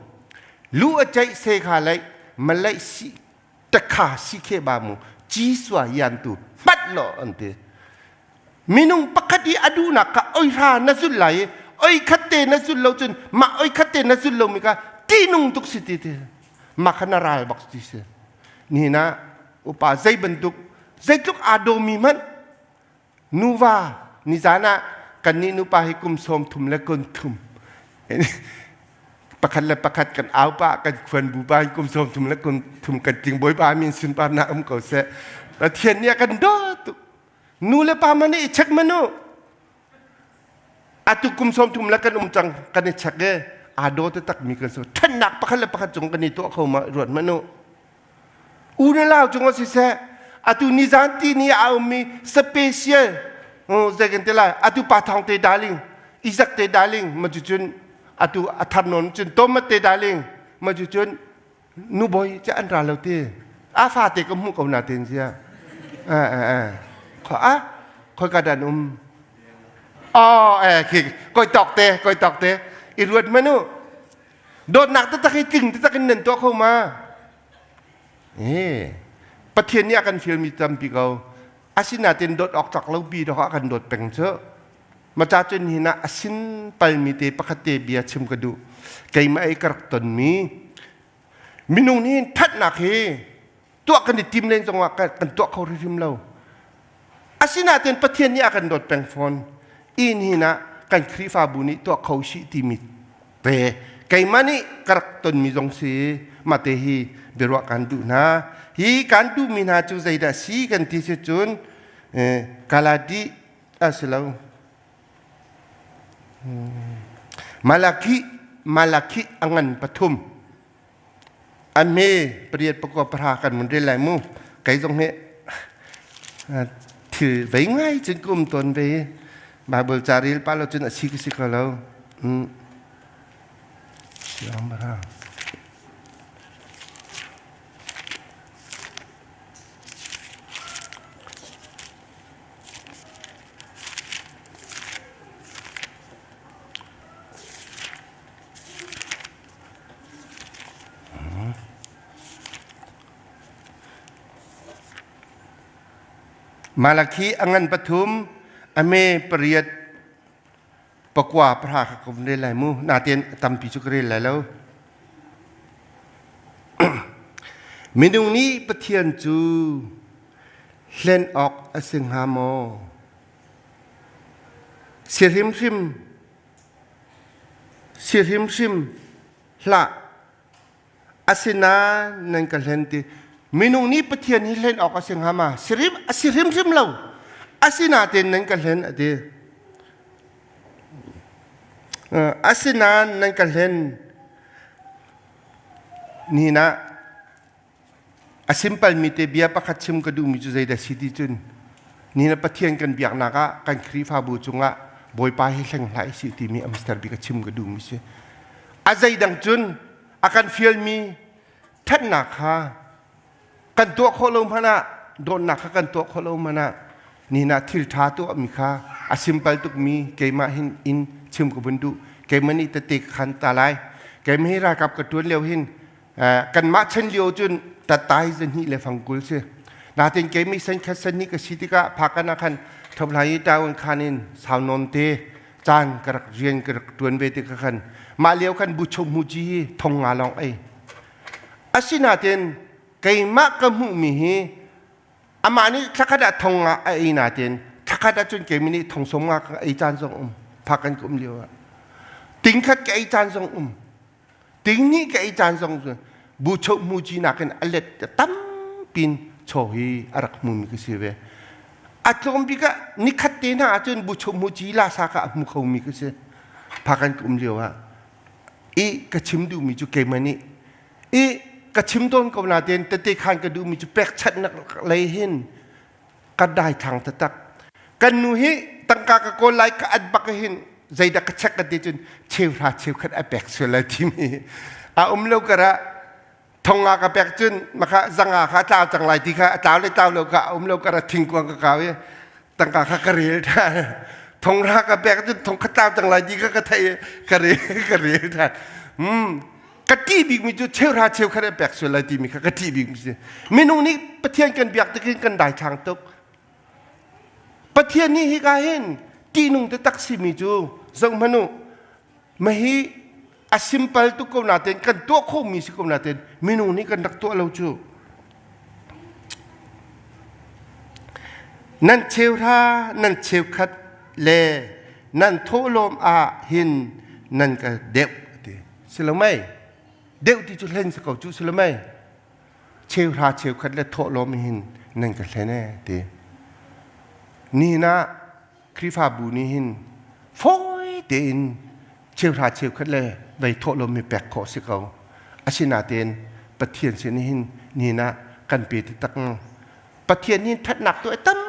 Lu a ceih se kha lai malai si takha si khe ba mu ci sua yan tu hmat lo an ti. Minung pakhat i a duhnak kha oi hra na zulh lai i oi khat te na zulh lo cun mah oi khat te na zulh lomi kha ṭihnung tuk si ti ti mah kha na ral bak ti si nihin ah upa zei bantuk zeitluk aa dawmi hmanh nuva nizan ah kannih nupa hi kum 30 le kum thum pakhat le pakhat kan au pah kan khuan bu pa kum 30 le kum thum kan tling bawipa min sunparnak um ko seh Pathian nih a kan dawt tuk Nu le pa man i check manu. Atu kum 30 le kan um cang kan i check e aa daw te tak mi kan so thennak pakhat le pakhat cung kan i tuah kho ma ruat manu. U le lau cung siseh atu nizan ti ni a ummi special zei kan ti lai atu pa thong te darling Isaac te darling ma cu cun atu a thar non cun Thomas te darling ma cu cun nu bawi cu an ra lo ti a fate ka hmuh ko na ten sia kho a khoi ka dan um oh eh khi koi tok te koi tok te i ruat manu dawtnak taktak hi tling taktak in nan tuah kho ma eh pathian nih a kan fialmi tampi ko asinain dawt awk tlak lo bi dawk ah kan dawt peng cu Maca cun hin ah a sin palmi te pakhat te bia chim ka duh. Keimah ei ka rak tonmi minung nih thatnak hi tuah kan i tim len zongah kan tuah kho hrimhrim lo. Asinain Pathian nih a kan dawt peng fawn. In hin ah kan Khrihfabu nih tuah kho sih timi te keimah nih ka rak tonmi zong si mah te hi biaruah kan duh hna. Hi kan duhmi hna cu zeidah si kan ti si cun Galati a si lo. Malakhi, Malakhi a ngan pathum. A hme pariat pakua pahra kan mun rel lai mu. Kei zong hi thil vei ngai cun ka um tawn ve. Bible ca rel pa lo cun a si ka si ko lo. Siang bara. Malakhi a ngan pathum, a me pariat pakua pahra kha ka vun rel lai mu. Natein tampi cu ka rel lai lo. Minung nih Pathian cu hlen awk a si hnga maw? Si hrimhrim Si hrimhrim hlah. Asinain nan ka hlen ti. Minung nih Pathian hi hlen awk a si hnga ma? Si hrim a si hrimhrim lo. Asinain nan ka hlen a ti. Asinain nan ka hlen. Nihin ah A simpalmi te bia pakhat chim ka duhmi cu zeidah si ti cun ni na Pathian kan biaknak ah kan Khrihfabu cungah Bawipa hi hleng hlah sih timi Amster bik a chim ka duhmi si. A zeidang cun a kan fialmi ṭhatnak kha kan tuah khawh lo hmanh ah dawtnak kha kan tuah khawh lo hmanh ah ni na thil ṭha tuahmi kha a simpal tukmi keimah hin in chim ka vun duh. Keimah nih tete ka khan ta lai. Keimah hi ralkap ka ṭuan lio hin Kanmah chan lio cun tatai zahnih le fangkul si. Natin keimi sen khat sen ni ka si tikah phakan ah khan thophlai i town khan in sau nawn te caan ka rak rian ka rak tuan ve tikah khan mah lio khan bu chum mu ji hi thong nga lawng ei. Asinain keimah ka hmuhmi hi amah nih thlakhat ah thong nga a ei nain thlakhat ah cun keimi nih thong som nga ka ei caan zong um phakan ka um lio ah tingkhat ka ei caan zong um Ting nih ka ei caan zong cu bu cho mu ci nakin a let tampin chaw hi a rak hmumi ka si ve. A tlawm bik ah nikhat te hna ahcun bu cho mu ci la sa ka a hmu khomi ka si. Phakan ka um lio ah i ka chim duhmi cu keimah nih i ka chim tawn ko nain tete khan ka duhmi cu pekchanhnak lei hin ka daithlang taktak. Kan nu hi tangka ka kawl lai ka at bak hin zeidah ka check ka ti cun cheuhra cheukhat a pek sual lai timi a um lo kara thonga ka pek cun maka zanga kha tlau cang lai ti kha a tlau le tlau lo kha a um lo kara thingkuang ka kau i tangka kha ka rel than thongra ka pek cun thong kha tlau cang lai ti kha ka thei ka rel ka rel than ka ṭih bikmi cu cheuhra cheukhat an pek sual lai timi kha ka ṭih bikmi si. Minung nih Pathian kan biak tik kan daithlang tuk. Pathian nih hika hin ṭihnung taktak simi cu zoh hmanh u. Mahi a simple tuk ko nain kan tuah khawhmi si ko nain minung nih kan rak tuah lo cu. Nan cheuhra nan cheukhat le nan thawhlawm ah hin nan ka deuh ti. Si lo mei? Deuh ti cu hlen si ko cu si lo mei? Cheuhra cheukhat le thawhlawm hin nan ka hlen e ti. Nihin ah Khrihfabu nih hin fawi tein cheuhra cheukhat le vei thawhlawm mi pek khawh si ko. Asinain Pathian sin hin nihin ah kan pe taktak Pathian nih ṭhatnak tuah tam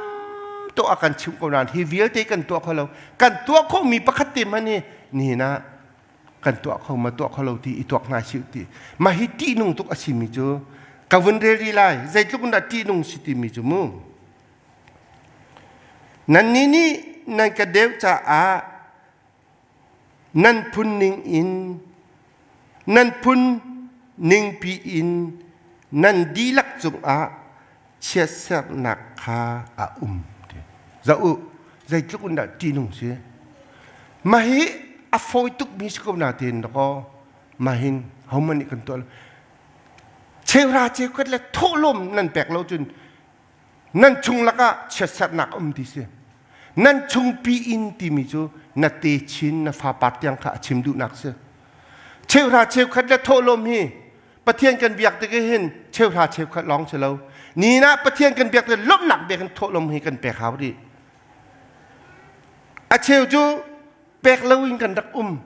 tuah a kan chimh ko nain hi vialte kan tuah kho lo. Kan tuah khawhmi pakhat te hmanh hi nihin ah kan tuah kho ma tuah kho lo ti i tuak hna sih ti. Mah hi ṭihnung tuk a simi cu ka vun rel rih lai. Zeitluk in dah ṭihnung si timi cu mu. Nannih nih nan ka deuh caah nan phun ning in nan phun ningpi in nan dihlak cungah chiatserhnak kha a um ti. Zoh u, zeitluk in dah ṭihnung si. Mah hi a fawi tukmi si ko nain dakaw mah hin hohmanh nih kan tuah lo. Cheuhra cheukhat le thawhlawm nan pek lo cun nan chung lakah chiatserhnak um ti si. Nan chungpi in timi cu na techin na fapar tiang kha a chim duhnak si. Cheuhra cheukhat le thawhlawm hi Pathian kan biak tik hin cheuhra cheukhat lawng si lo. Ni ah Pathian kan biak tik lawmhnak bek in thawhlawm hi kan pek hau rih. A cheu cu pek loin kan rak um.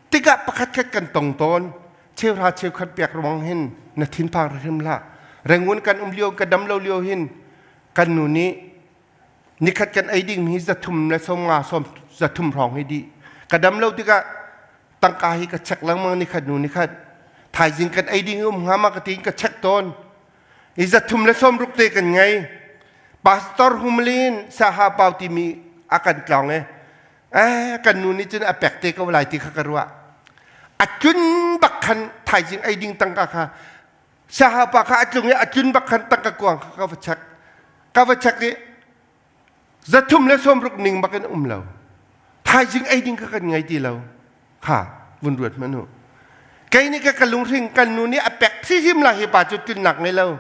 Tikah pakhatkhat kan tong tawn. Cheuhra cheukhat pek ruang hin na thinphang hrim hlah. Rangoon kan um lio ka dam lo lio hin kan nu nih nikhat kan ei ding mi 300 le 50 sawm 300 hrawng hi dih. Ka dam lo tikah tangka hi ka check lengmang nikhat nu nikhat. Thaizing kan ei ding um hnga ma ka tiin ka check tawn. I 360 te kan ngei. Pastor Humlin Saha Pau timi a kan tlawng e. Eh, kan nu nih cun a pek te ko lai ti kha ka ruah. A tlun bak khan thaizing ei ding tangka kha Saha pa kha a tlung i a tlun bak khan tangka kuang kha ka va check. Ka va check i 360 ning bak in um lo. Thaizing ei ding kha kan ngei ti lo. Kha vun ruat hmanh u. Kei nih ka ka lunghring kan nu nih a pek hrim la hi pa cu tlunnak ngei lo.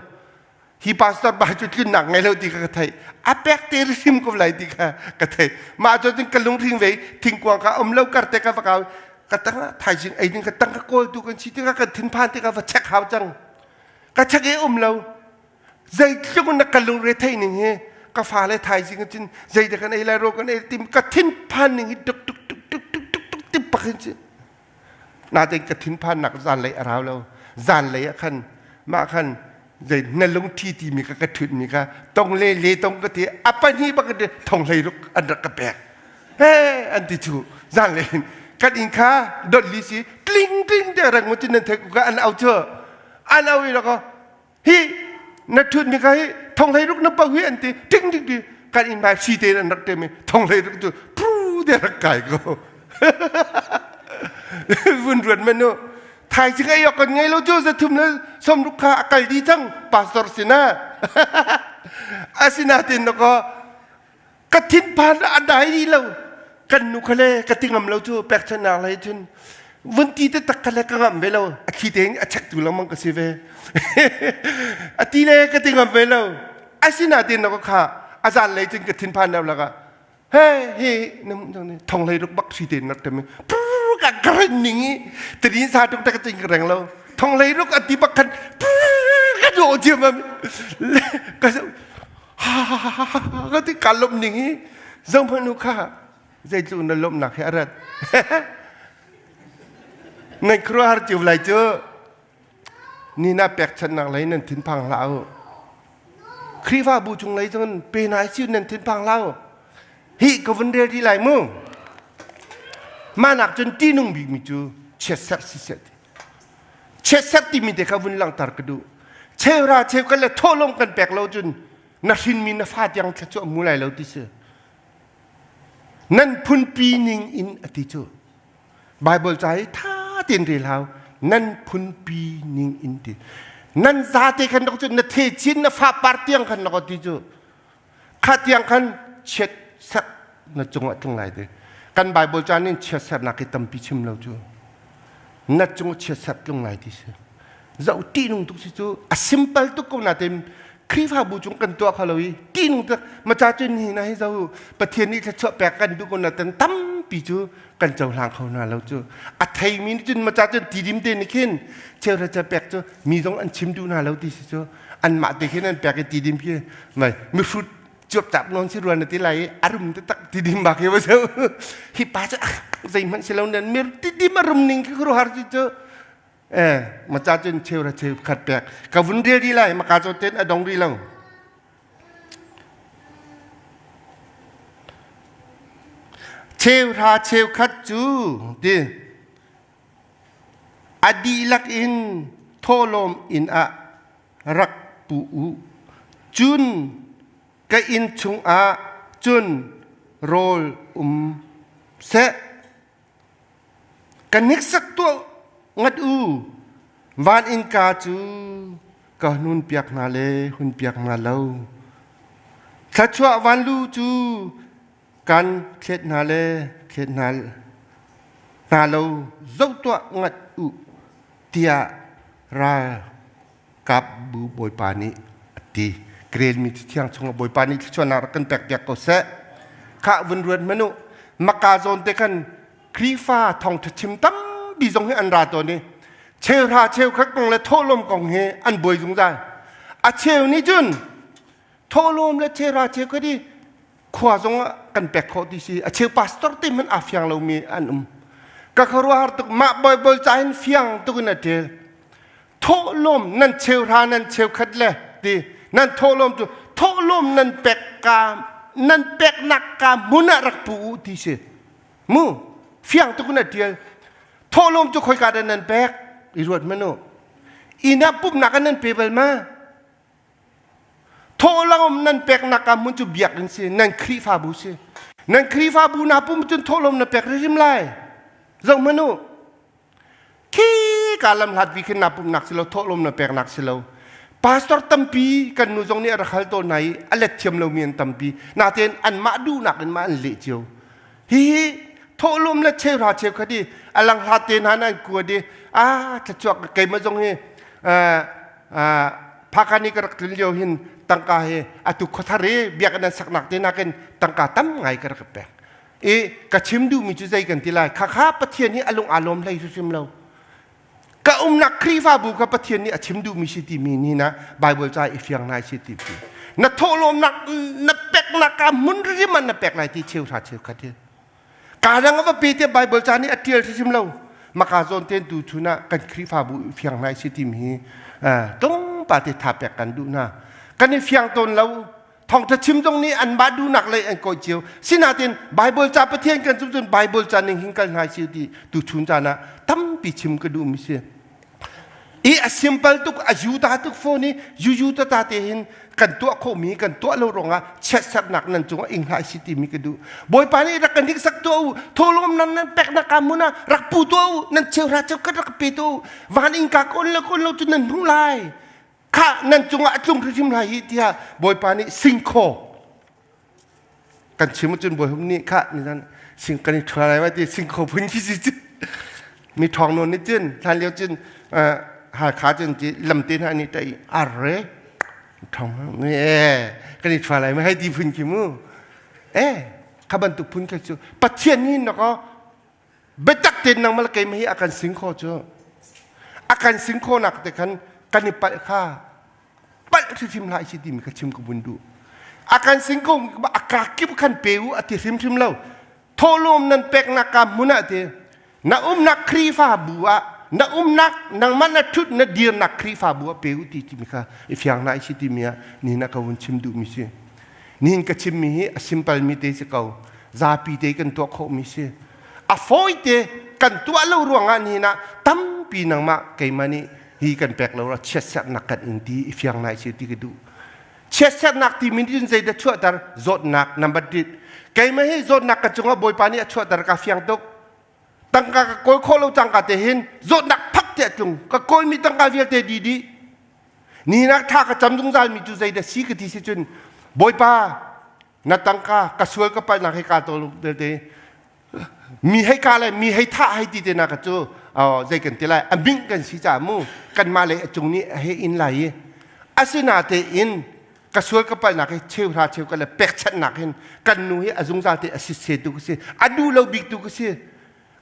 Hi pastor pa cu tlunnak ngei lo ti kha ka theih. A pek te hrim ko lai ti kha ka theih. Mah cu cun ka lunghring ve thingkuang kha um lo kar te ka va kau. Ka tang ah thaizing ei ding ka tang ka kawl tu kan si tikah kan thinphan tikah va check hau cang. Ka check i um lo. Zeitluk na ka lungre theih ning hi ka fale thaizing cun zeidah kan ei lai rawl kan ei tim ka thinphan ning hi tuk tuk tuk tuk tuk tuk tuk tim pak hin si natein ka thinphannak zanlei a rau lo zanlei ah khan mah khan zei na lungthi timi ka ka thut mi kha tong le le tong ka ti a pahnih bak thong hlei ruk an rak ka pek he an ti chu zanlei kan inn kha dot li si tling tling te rang mo tin nan thei ku ka an au chu an au i ka Hi na ṭhut mi kha hi thong hlei ruk na po hi an ti ting ting ti kan inn hmai si te an rak te mi thong hlei ruk cu pru te rak kai ko. Vun ruat man nu thaizing ei ok kan ngei lo cu 360 kha a kal di cang pastor sinah asinatin na ko ka thinphan a dai rih lo kan nu kha le ka ti ngam lo cu pekchanhnak lei cun vun ti te tak kha le ka ngam ve lo a thli tein a chek tu lengmang ka si ve a ti le ka ti ngam ve lo asinain na ka kha a zan lei cun ka thinphan deuh lakah he hi thong hlei ruk bak si tein rak tem ka ka ning i tadin sa tuk ta ka cing ka reng lo thong hlei ruk a ti bak khan ka do chiam ka ka ti ka lawmh ning hi zohhmanh u kha zeitluk na lawmhnak hi a rat nan khuaruahhar cio lai cu ni na pekchanhnak lei nan thinphang hlah u Khrihfabu chung lei cun pe nai siu nan thinphang hlah u hi ka vun rel rih lai mu mah cun ṭihnung bikmi cu chiatserh siseh Chiatserh timi te kha vun langhter ka duh. Cheuhra cheukhat le thawhlawm kan pek lo cun na hrinmi na fa tiang thluachuah hmu lai lo ti si. Nan phunpi ning in a ti cu. Bible ca hi tha tein rel hau. Nan phunpi ning in ti. Nan zate khan dok cun na the chin na fa par tiang khan na ti cu. Kha tiang khan chiat serh na cungah tlung lai te. Kan Bible ca nih chiatserhnak hi tampi chim lo cu. Na cung chiatserh tlung lai ti si. Zoh ṭihnung tuk si cu a simple tuk ko nain Khrihfabu cung kan tuah kho lo i ṭihnung tuk maca cun hi na hi zo Pathian nih thluachuah pek kan duh ko nain tampi cu kan cohlang kho hna lo cu. A theimi nih cun maca cun tidim te nih khin cheuhra ca pek cu mi zong an chim duh hna lo ti si cu anmah te khin an pek i tidim khi mai mihrut cuapcap nawn si ruan na ti lai i a rum taktak tidim bak hi va so hi pa cu zeihmanh si lo nan mir tidim a rum ning khi khuaruahhar ci cu eh maca cun cheu ra cheu khat pek ka vun rel rih lai maka cu ten a dong rih lo cheu ra cheu khat cu ti A dihlak in thawhlawm inn ah rak pu u. Cun ka inn chungah cun rawl um seh. Ka hniksak tuah ngat u. Van innka cu ka hnunpiak hna le hunpiak hna lo. Thluachuah vanlu cu kan thlet hna le thlet hna hna lo zoh tuah ngat u tiah ralkap bu bawipa nih a ti krelmi thiang chungah bawipa nih thluachuahnak rak kan pek piak ko seh khah vun ruat hmanh u maka zawn te khan Khrihfa thawngṭha chim tampi zong hi an ra tawn i cheuhra cheukhat kong le thawhlawm kong hi an buai zungzal a cheu nih cun thawhlawm le cheuhra cheukhat hi khua zong ah kan pek khawh ti si a cheu pastor te hmanh aa fiang lomi an um. Ka khuaruahhar tuk mah Bible ca hin fiang tuk in a ṭial. Thawhlawm nan cheuhra nan cheukhat le ti nan thawhlawm cu thawhlawm nan pek ka nan peknak ka hmun ah rak pu u ti si. Mu fiang tuk in a ṭial. Thawhlawm cu khoika dah nan pek? I ruat hmanh u. Inn ah pumhnak ah nan pe bal ma? Thawhlawm nan peknak ah hmun cu biakinn si, nan Khrihfabu si. Nan Khrihfabu na pum cun thawhlawm na pek hrim lai. Zoh hmanh u. Khi ka lam hlat bi khin na pumnak si lo, thawhlawm na peknak si lo. Pastor tampi kan nu zong nih a rak hal tawn hna i a let thiam lomi an tampi. Natein anmah duhnak in mah an leh cio. Hihi thawhlawm le cheuhra cheukhat i a lang hlat te hna nan kuat i a thlachuak keimah zong hi phakani ka rak tlun lio hin tangka hi atu khuathar i biakinn an saknak te nakin tangka tam ngai ka rak pek i ka chim duhmi cu zei kan ti lai khakha Pathian hi a lung aa lawm hlei hrimhrim lo ka umnak Khrihfabu kha Pathian nih a chim duhmi si timi ni na Bible ca i fiang nai si ti na thawhlawmnak na peknak ka hmun hrim an na pek lai ti cheu hra cheu khat hi ka dang va pe te Bible ca nih a tial hrim lo maka zawn ten tu chun ah kan Khrihfabu fiang nai si timi hi tlung pa te tha pek kan duh na kan i fiang tawn lo Thawngṭha chim zong nih anmah duhnak lei an kawi cio. Sinain Baibal ca Pathian kan zumh cun Baibal ca ning hin kal hna si ti tuchun caan ah tampi chim ka duhmi si. I a simple tuk, a yuta tuk fawn i yuyu tata te hin kan tuah khawhmi kan tuah lo ruangah chiatsernak nan cungah ing hlah si timi ka duh. Bawipa nih rak kan hniksak tuah u, thawhlawm nan nan peknak ka hmun ah rak pu tuah u, nan cheuhra cheukhat rak pe tuah u, van innka ka on le ka on lo cu nan hmuh lai. Khah nan cungah a tlung hrimhrim lai hi tiah Bawipa nih singkhaw kan chim cun Bawi nih khah ni sing kan i ṭhua lai ma ti singkhaw phun khi si cu mi ṭhawng nawn nih cun hlan lio cun Halkha cun ti lamte hna nih ṭai arre ṭhawng e kan i ṭhua lai ma hei ti phun khi mu e kha bantuk phun kha cu Pathian nih na ko Biatak tein nangmah le keimah hi a kan sing kho cu. A kan sing khawhnak te khan kan i palh kha palh hrimhrim hlah si timi kha chim ka vun duh. A kan sing ko a ka kip khan pe u a ti hrimhrim lo. Thawhlawm nan peknak ka hmun ah ti na umnak Khrihfabu ah na umnak nangmah na ṭhut na dirnak Khrihfabu ah pe u ti timi kha i fiang hna si timi ah nihin ah ka vun chim duhmi si. Nihin ka chimmi hi a simple mi te si ko. Zapi te kan tuah khawhmi si. A fawi te kan tuah lo ruangah nihin ah tampi nangmah keimah nih hi kan pek lo ra chiatserhnak kan in ti i fiang nai si ti ka duh. Chiatserhnak timi nih cun zeidah chuahter? Zawtnak number dit. Keimah hi zawtnak ka cungah Bawipa nih a chuahter ka fiang tuk. Tangka ka kawl khawh lo cangka te hin zawtnak phak te a tlung. Ka kawlmi tangka vialte di dih. Ninak tha ka cam zungzal mi cu zeidah si ka ti si cun Bawipa na tangka ka sual ka palhnak hei ka tawl belte mi hei ka le mi hei thah hei ti te na ka cu zei kan ti lai a ming kan si ca mu kanmah le a cung nih he in lai i asina te in ka sual ka palhnak hi cheu hra cheu ka le pekchanhnak hin kan nu hi a zungzal te a si se tu ka si a duh lo bik tu ka si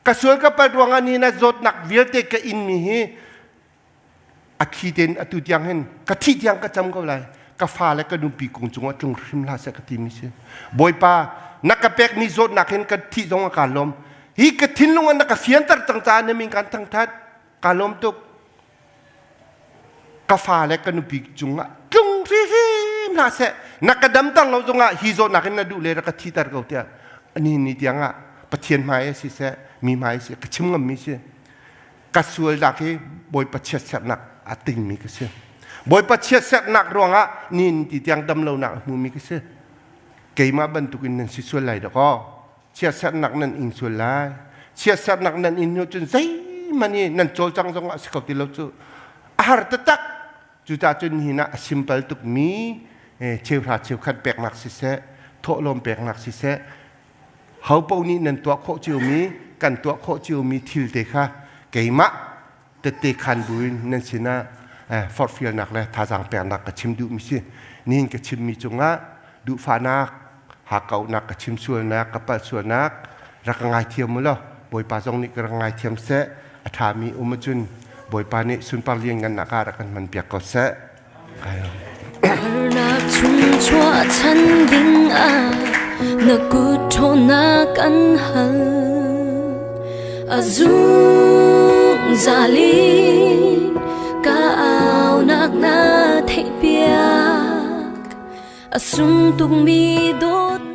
ka sual ka palh ruangah ni na zawtnak vialte ka in mi hi A thi tein atu tiang hin ka thih tiang ka cam ko lai. Ka fa le ka nupi kung cungah tlung hrim hlah seh ka timi si. Bawipa, na ka pekmi zawtnak hin ka thih zong ah kaa lawm. Hi ka thinlung ah na ka fianter cang caah na min kaan thangthat. Kaa lawm tuk. Ka fa le ka nupi cungah tlung hrimhrim hlah seh. Na ka damter lo zongah hi zawtnak in na duh le rak ka thiter ko tiah ni ni tiang ah Pathian hmai ah siseh, mi hmai ah siseh ka chim ngammi si. Ka sualnak hi Bawipa chiatserhnak a tingmi ka si. Bawipa chiatserhnak ruangah nihin ti tiang damlonak a hmumi ka si. Keimah bantukin nan si sual lai dakaw. Chiatserhnak nan ing sual lai. Chiatserhnak nan in hnu cun zeihmanh i nan cawlcang zongah a si kho ti lo cu. A har taktak. Cucaah cun nihin ah a simple tukmi cheuhra cheukhat peknak siseh, thawhlawm peknak siseh, ho paoh nih nan tuah khawh ciomi kan tuah khawh ciomi thil te kha keimah tette khan buin nan sinah forhfialnak le thazaang peknak ka chim duhmi si nihin ka chimmi cungah duhfahnak hakkauhnak ka chim sualnak ka palh sualnak rak ka ngaithiam u law Bawipa zong nih ka rak ngaithiam seh a ṭhami um ahcun Bawipa nih sunpar lianngannak ah rak kan hmanpiak ko seh. Harnak chung chuahchan dingah na kut ṭhawnnak kan hal. A zungzal in ka aunak na theihpiak. A sung tukmi dawtnak.